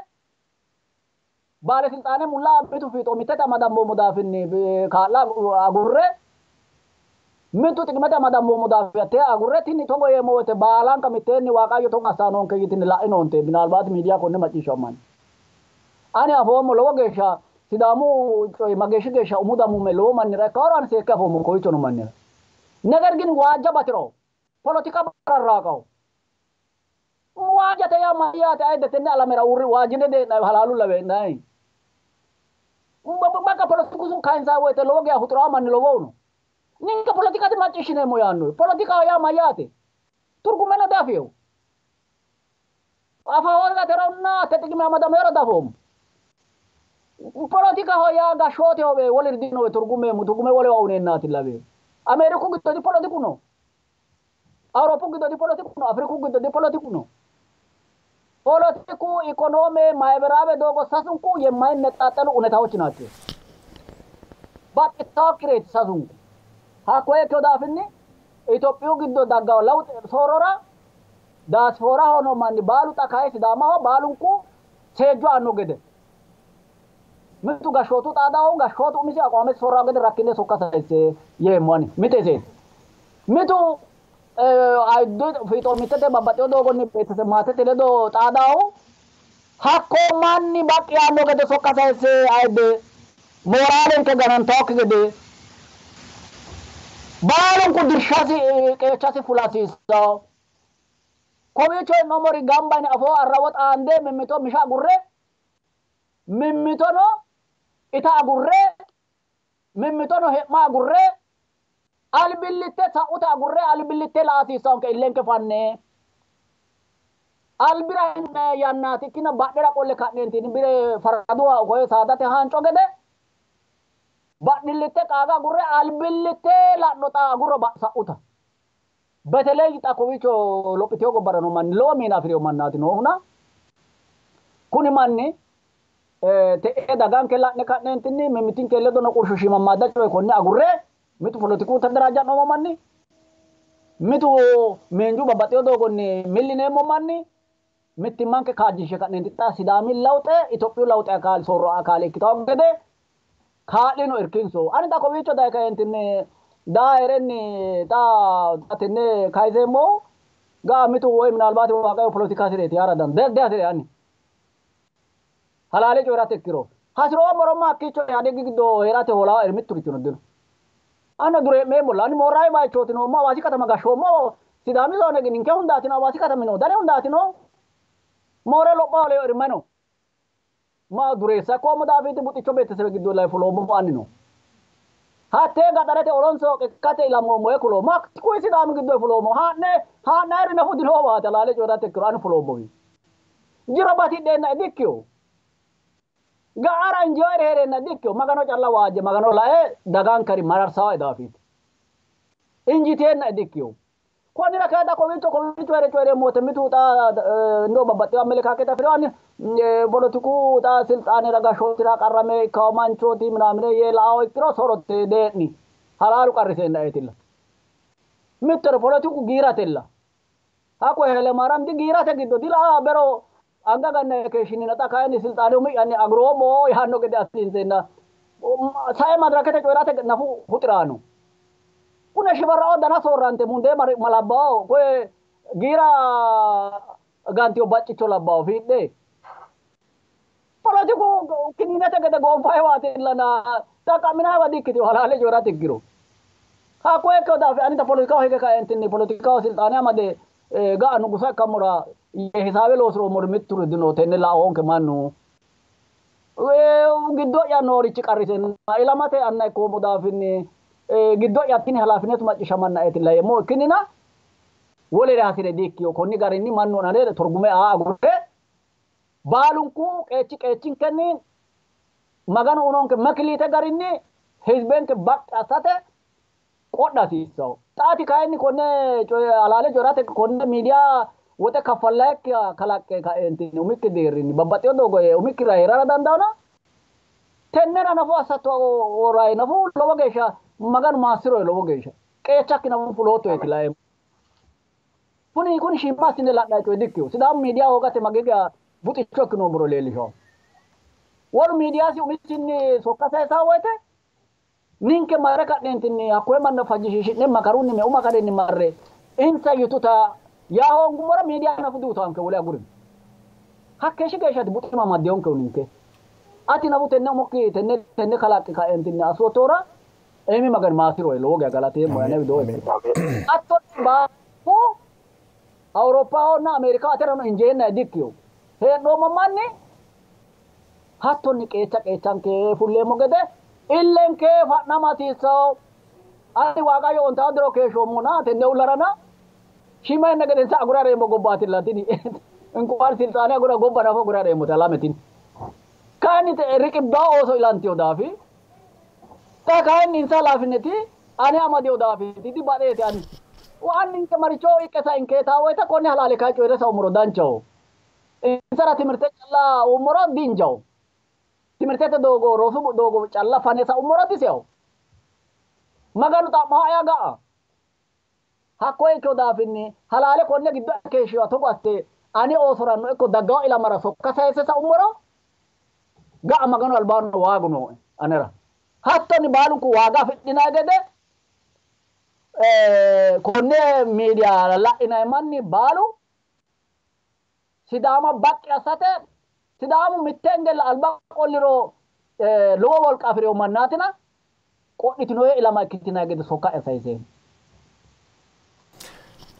baalesilxaane mulla mitu fiixo mittete amadammoommo daafinni kaa'la agurre mitu xiqimete amadammoommo daafi hattee agurre tini togo yeemmo woyte baalanka mitteenni Waaqayyo togo assanonke yitine la'inoonte minaalbaati miidiya konne macciishshawo manni. Ani afoommo lowo geeshsha Sidaamu coyi mageeshshi geeshsha umu damuume lowo mannira ikkaworo ani seekke afoommo kowiicho no mannira. Neger gin waajja batiro polotika bararraaqawo. Waajjate yaa mayyaate ayidde tenne alamera uurri waajjine dee'nayi halaalu lawe'nayi. Bakka polotiku kayinsaa woyte lowo geeshsha huxirawo manni lowohu no. Ninke polotika dimacciishshineemmo yaanno. Polotikaho yaa mayyaate? Turgumeno diafewo. Afa hoogateronna hatte xiqime amadameworo diafoommo. Polotikaho yaa gashshootehowe woliri dinowe turgumeemmo turgume wolewa uyineennaati lawe. Ameeriku giddo dipolotiku no. Awuroppu giddo dipolotiku no. Afiriku giddo dipolotiku no. ፖለቲኩ ኢኮኖሚ ማህበራዊ ዶጎ ሳሱንኩ የማይነጣጠሉ እውነታዎች ናቸው። ባጥታው ክሬት ሳሱንኩ ሀኮ ከዳፍኒ ኢትዮጵዩ ግዶ ዳጋው ለውጥ ሶሮራ ዳስፖራ ሆኖ ማን ባሉ ጣካይ ሲዳማው ባሉንኩ ሴጆ አኖ ገደ ምቱ ጋሾቱ ጣዳው ጋሾቱ ሚሲ አቋመ ሶራ ገደ ራኪነ ሶካ ሳይሴ የሞኒ ሚቴሴ ሚቱ አይዶ ፊጦ ሚተተ babbaxxewo doogonni maatete ledo xaadaahu hakko manni baqqi yaanno gede sokka sayisse ayidde mooraalenke ganantaokki gede baalunku dirshasi qeechasi fula hasiissawo. Kowiicho hee'noommori gamba yine afoo arrawo xaande mimmito misha agurre mimmitono ita agurre mimmitono he'ma agurre albillitte sa'ute agurre albillitte la'a hasiissanke illenke fanne albira yannaati ikkina badhera qolle ka'neentinni bire faraduwa koye saadate hanco gede badhillitte qaaga agurre albillitte la'no xa agurro sa'uta በተለይ xa kowiicho lophitewo gobbara noo manni lowo miina afi'rewo mannaati noohuna kuni manni te'e daganke la'ne ka'neentinni mimmitinke ledo no qurshu shiimammaadda coye konne agurre mitu polotiku ተደራጃ manni mitu miinju babbaxxewo doogonni millineemmo manni mittimmanke kaajjishe ka'neenti xa Sidaami lawxe Itophiyu lawxe akaali soorro akaali ikkitawo gede kaa'lino irkinso. Ani xa kowiicho daye kaeentinni daa heerenni xa tenne kayiseemmohu ga'a mitu woy minalbaati waaqayyo polotika hasireeti yaara dandaanno dihasire ani halaale coyi'rate ikkiro hasiroommoro hakkiicho Yaadegi giddo heerate hoolaa mitturichino dino. Anno duree'meemmolla ani mooraawe bayichooti noommo Hawaasi katama gashshoommo Sidaami zoone ninke hundaatino Hawaasi katami no dane hundaatino moore lopha holeyo irmay no. Ma dureessa ikkoommo daafiiti buxicho beetesebe giddo lai fuloommo anni no. Hattee gaxarete olonso qikkate ilamoommo yee kuloommo kuyi Sidaami giddo fuloommo haa'ne haa'nayiri nafu dinoowaati halaale coyi'rate ikkiro ani fuloommowi. Jiro batidheenna dikkiyo. Ga'ara injiyoeri heereenna dikkiyo Magano calla waajje Magano lae dagankari mararsawa daafiiti. Injiteenna dikkiyo. Konnira kayi xa kowiicho kowiicho heere coyi'reemmo wote mitu xa ndo babbaxxewo amelekaakete afi'rewo ani polotiku xa silxaanera gashshootira qarrame ikkawo manchooti minamine yee la'awo ikkiro sorote dee'ni halaalu qarriseennaeetilla. Mittore polotiku giiratella. Hakko Haile Maariyaam digiirate giddo dila bero anga ganne keeshshinina xa kayinni silxaane umi'yanni aguroommo yaanno gede assinseenna sae madirakete coyi'rate nafu huxiraano. Kune shifarrao dana soorrante mundee malabbawo koye giira gantiyo baccicho labbawo fiidhe. Polotiku kiniinete gede goonfayiwaatillana xaqqa'minaayiwa dikkitino halaale coyi'rate ikkiro. Hakkoye ikkewo daafi ani ta polotikaho hige kaeentinni polotikaho silxaane amade ga'a nugusa ikkammora yee hisaabe loosiroommori mitturi dino tenne la'oonke mannu. Giddo'ya noorichi qarriseenna ilamate anna ikkoommo daafinni giddo'ya tini halaafinetu macciishshamannaeetilla yeemmo ikkinnina wolere hasire diikkiyo konni garinni mannu ane torgume aa agurre baalunku qeechi qeechinkenni Maganu uyinonke makiliite garinni hizbenke baqqi assate qodha hasiissawo. Xaati kayinni konne halaale coyi'rate konne miidiya woxe kaffallayikkiha kalaqqe kaeentinni umikki deerrinni babbaxxewo doogo umikkira heerara dandaanno. Tennera nafu assatto rayi nafu lowo geeshsha Maganu maassirohe lowo geeshsha qeechakki nafu fuloottoeti laeemmo. Kuni kuni shiima assine la'nayi coye dikkiyo. Sidaamu miidiya hoogate mageeshsha buxicho ikkinoommoro leellishawo. Wolu miidiyasi umisinni sokka sayisaawo woyite ninke marre ka'neentinni hakkoye manna fajjishiishi'ne makarunni meu makarinni marre insa yituta yaa hoongummoro miidiya nafu diutanke wole agurino. Hakkeeshshi geeshshaati buxima amaddeyonkehu ninke. Ati nafu tenne umokki tenne tenne kalaqqe kaeentinni assoottohura iimi Magani maassirohe lowo geya galateemmo ane widoo Hattonni baalunku Awuroppahonna Ameerikaho aterano injeenna dikkiyo. Hee'noommo manni hattonni qeecha qeechanke fulleemmo gede illenke fa'nama hasiissawo. Ani Waaqayyo ontaa diro keeshoommona tenne ullarana shiima yanna gedensa agura reemmo gobbaatilla tini inkuwaan silxaane agura gobba nafa agura reemmote alametin. Kayinni riqibbaa ooso ilantiyo daafi xa kayinni insa laafineti ane amadiyo daafiti dibadheeti ani. Anninke maricho iqqe sainkeetaa woyte konne halaale kayi coyi're saummoro danchaho. Insara timirte calla uummoro dinjaho. Timirtete doogo rosu doogo calla fane saummoro diseyaho. Maganu xa'maha ea ga'a. Hakkoye ikkino daafinni halaale konne giddo keeshshiwa togo asse ane oosoranno ikko daggawa ilamara sokka sayise saummoro ga'a Maganu albaanni waagu nooe anera. Hattonni baalunku waaga afidhinayi gede konne miidiya la'inayi manni baalu Sidaama baqqi assate Sidaamu mitte hingella alba qolliro lowo wolqa afi'rino mannaatina qodhitinoye ilama ikkitinayi gede sokka'ya sayiseemmo.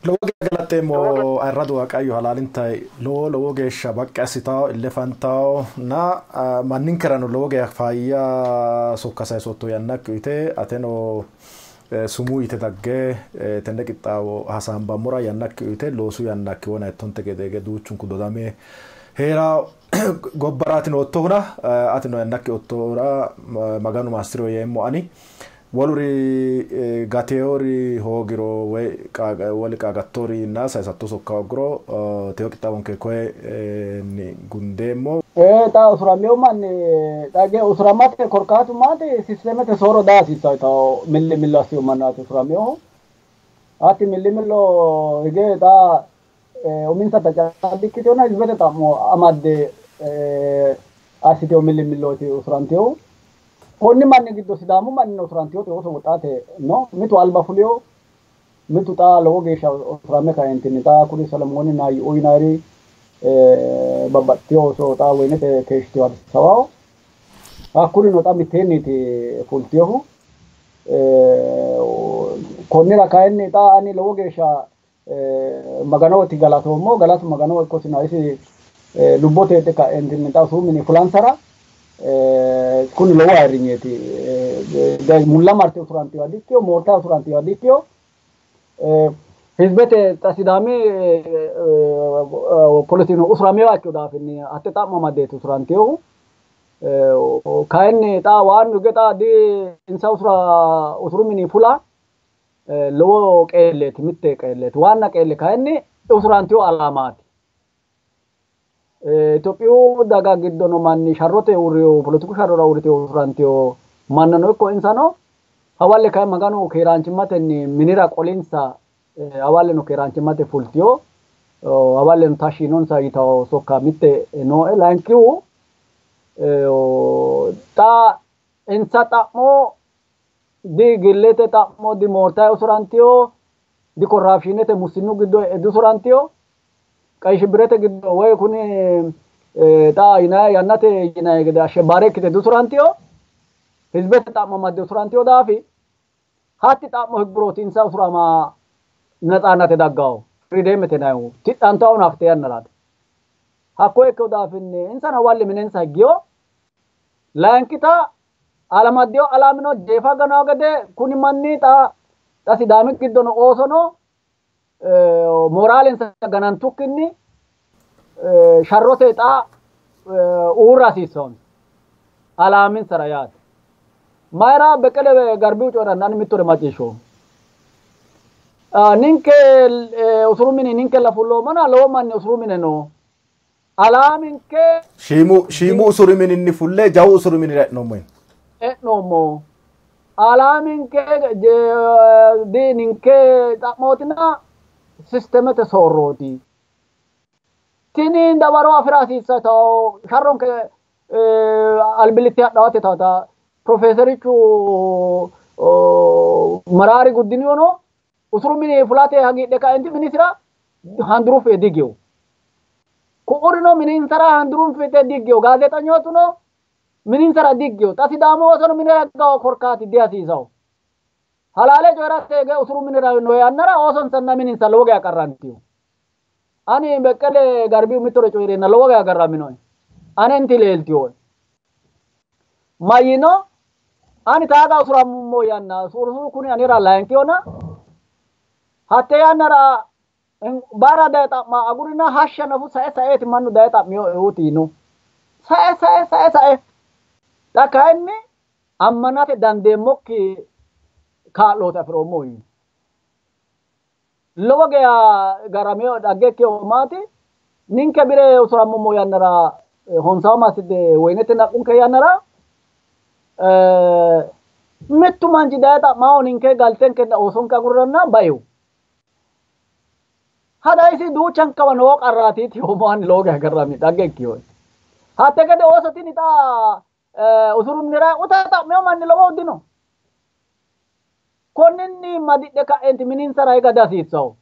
Lowo geeshsha galaxxeemmo ayirradu Waaqayyo halaalintayi lowo lowo geeshsha baqqi assitawo ille fantawo na manninkerano lowo geeshsha faayya sokka sayisootto yannakki uyite ateno sumuu yite dagge tenne qixxaawo hasaambammora yannakki uyite loosu yannakki wona ettonte gede duuchunku dodame heera gobbaraati noottohura atino yannakki oottohura Maganu maassiro yeemmo ani. Woluri gateori hoogiro woy woli qaagattorinna sayisatto sokka hoogiro teyo qixxaawonke koye gundeemmo. Xa usuramino manni dhagge usuramate korkaatu maati sistemete soorro daa hasiissawo milli millo assino mannaati usuraminohu. Hatti milli millo hige xa uminsata calla dikkitino hizibete xa'mo amadde assiteyo milli millooti usurantinohu. Konni manni giddo Sidaamu manni usurantinote ooso woxaate no. Mitu alba fuliyo mitu xa lowo geeshsha usurame kaentinni xa kuri Solomooni Naayyo yinayiri babbaxxiteyo ooso xa woyinete keeshshiteyo Addis Ababaho. Hakkurino xa mitteenniiti fultiyohu. Konnira kayinni xa ani lowo geeshsha Maganooti galatoommo. Galatu Maganoho ikkosina isi lubbote heedhe kaentinni xa usuru mini fulansara kuni lowo ayirrinyeeti. Mulla marte usurantiwa dikkino, moorta usurantiwa dikkino. Hizibete xa Sidaami polisino usuramewa ikkino daafinni hatte xa'mo amaddeeti usurantinohu. Kayinni xa waannu hige xa di insa usuru mini fula lowo qeelleeti, mitte qeelleeti. Waanna qeelle kayinni usurantino alaamaati. Itophiyu daga giddono manni sharrote uurriyo poletiku sharrora uurriteyo usurantiyo mannano ikko insano hawalle kayi Maganu keeraanchimmatenni minira qolinsa hawalleno keeraanchimmate fultiyo hawalleno tashshi yinonsa yitawo sokka mitte nooe. Layinkihu xa insa xa'mo di gillete xa'mo di moortayi usurantiyo di korraapshiinete mussinnu giddo e'e diusurantiyo ቀይ ሽብሬተ giddo woy kuni xa yinayi yannate yinayi gede ashebaare ikkite diusurantiyo hizibete xa'mo amadde usurantiyo daafi hatti xa'mo higgurooti insa usurama netsaannate daggawo firideemete yinayihu tidhantawo hafte yannaraati. Hakkoye ikkino daafinni insano hawalle minensa higgiyo. Layinkita alamaddiyo alamino jeefa ganawo gede kuni manni xa xa Sidaami giddono oosono moraalensa ganantukkinni sharrote xa uurra hasiissawonsa alaaminsara yaate. Mayira Beqqele Garbihu coyiranna ani mittore macciishshoommo. Ninke usuru mini ninkella fulloommona lowo manni usuru mine no. Alaaminke Shiimu usuru mininni fulle jawu usuru minira e'noommo. E'noommo. Alaaminke di ninke xa'mootina sistemete soorrooti. Tini dawaro afira hasiissawo sharronke albillitte hadhawate tawata Profeeserichu Maraari Guddiniyono usuru mini fulate hagiidhe kaenti minisira handuruffe digiyo. Ku'urino mininsara handurunfite digiyo. Gaazeexanyootuno mininsara digiyo. Xa Sidaamu oosono minira higgawo korkaati dihasiisawo. Halaale coyi'rate hige usuru minira noo yannara oosonsanna mininsa lowo geeshsha qarrantiyo. Ani Beqqele Garbihu mittore coyi'reenna lowo geeshsha garraminoe. Anenti leeltiyoe. Mayyino Ani taaga usuramummo yanna usuru kuni anera layinkihona hatte yannara barra daye xa'ma agurina hashsha nafu sae saeeti mannu daye xa'miyo no. Sae sae sae sae xa kayinni ammanate dandeemmokki kaa'looti afiroommo yiino. Lowo geya garameo dhagge ikkeyo maati ninke bire usurammummo yannara honsawo massite woyinete naqqunke yannara mittu manchi daye xa'mawo ninke galtenkenna oosonke agurranna baihu. Hada isi duuchankawa noo qarraatiiti yoommo ani lowo geya garami dhagge ikkeyo. Hatte gede ooso tini xa usuru minira uta xa'miyo manni lowohu dino. Konninni madidhe ka'eenti mininsara higa dihasiissawo.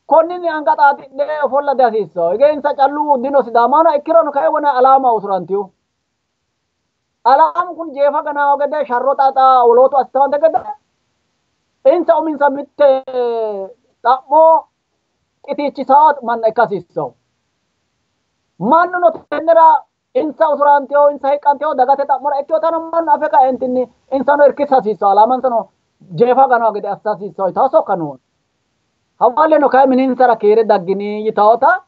Konninni anga xaaxidhe ofolla dihasiissawo. Hige insa callu dino Sidaamaano ikkirono kae wona alaama usurantiyo. Alaamu kun jeefa ganaawo gede sharro xaaxa wolootu assitawante gede insa uminsa mitte xa'mo qitiichisawo manna ikka hasiissawo. Mannuno tennera insa usuranteyo insa hiqqanteyo dagate xa'mora ikkeyotano mannu afe kaentinni insano irkisa hasiissawo alaamansano jeefa ganawo gede assa hasiissawo yitawo sokka noona. Hawalleno kayi mininsara keere daggini yitawota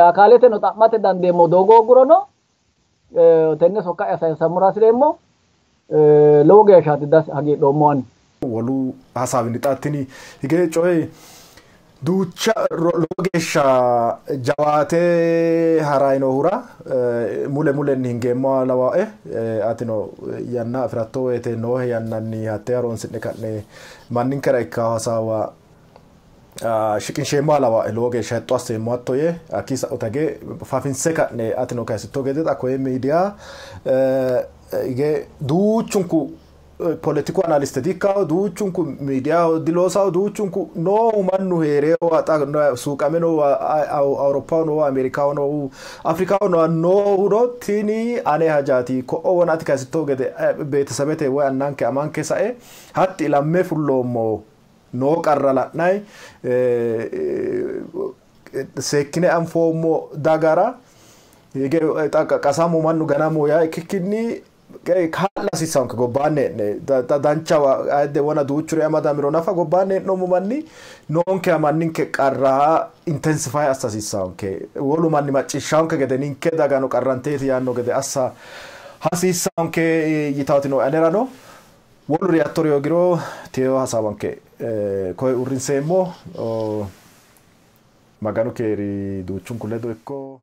akaaleteno xa'mate dandeemmo doogo hooggurono tenne sokka'ya sayinsammora hasireemmo lowo geeshshaati hagiidhoommo ani. Wolu hasaawinni xa tini hige coyi duucha lowo geeshsha jawaate harayi noohura mule mulenni hingeemmoha lawae atino yanna afiratto woyte noohe yannanni hattee haroonsi'ne ka'ne manninkera ikkawo hasaawa shiqinsheemmoha lawae lowo geeshsha hexxo asseemmo hatto yee hakkii sa'u tage fafinse ka'ne atino kayisitto gede xa koye miidiya hige duuchunku politiku analiste diikkawo duuchunku miidiyaho diloosawo duuchunku noohu mannu heereewa xa suuqame noowa Awuroppaho noowa Ameerikaho noohu Afrikaho noowa noohuno tini ane hajaati ko'o wona ati kayisitto gede beetesebete woy annanke amanke sae hatti ilamme fulloommo noo qarra la'nayi seekkine anfoommo dagara hige qasamu mannu ganamo yaa ikkikkinni kaa'la hasiissanke gobbaanni hee'ne danchawa ayidde wona duuchuri amadamiro nafa gobbaanni hee'noommo manni noonkeha manninke qarra intensify assa hasiissanke wolu manni macciishshaanke gede ninke dagano qarranteeti yaanno gede assa hasiissanke yitaati nooe anerano woluri yattori hoogiro teyo hasaawanke koye uurrinseemmo Maganu keeri duuchunku ledo ikko.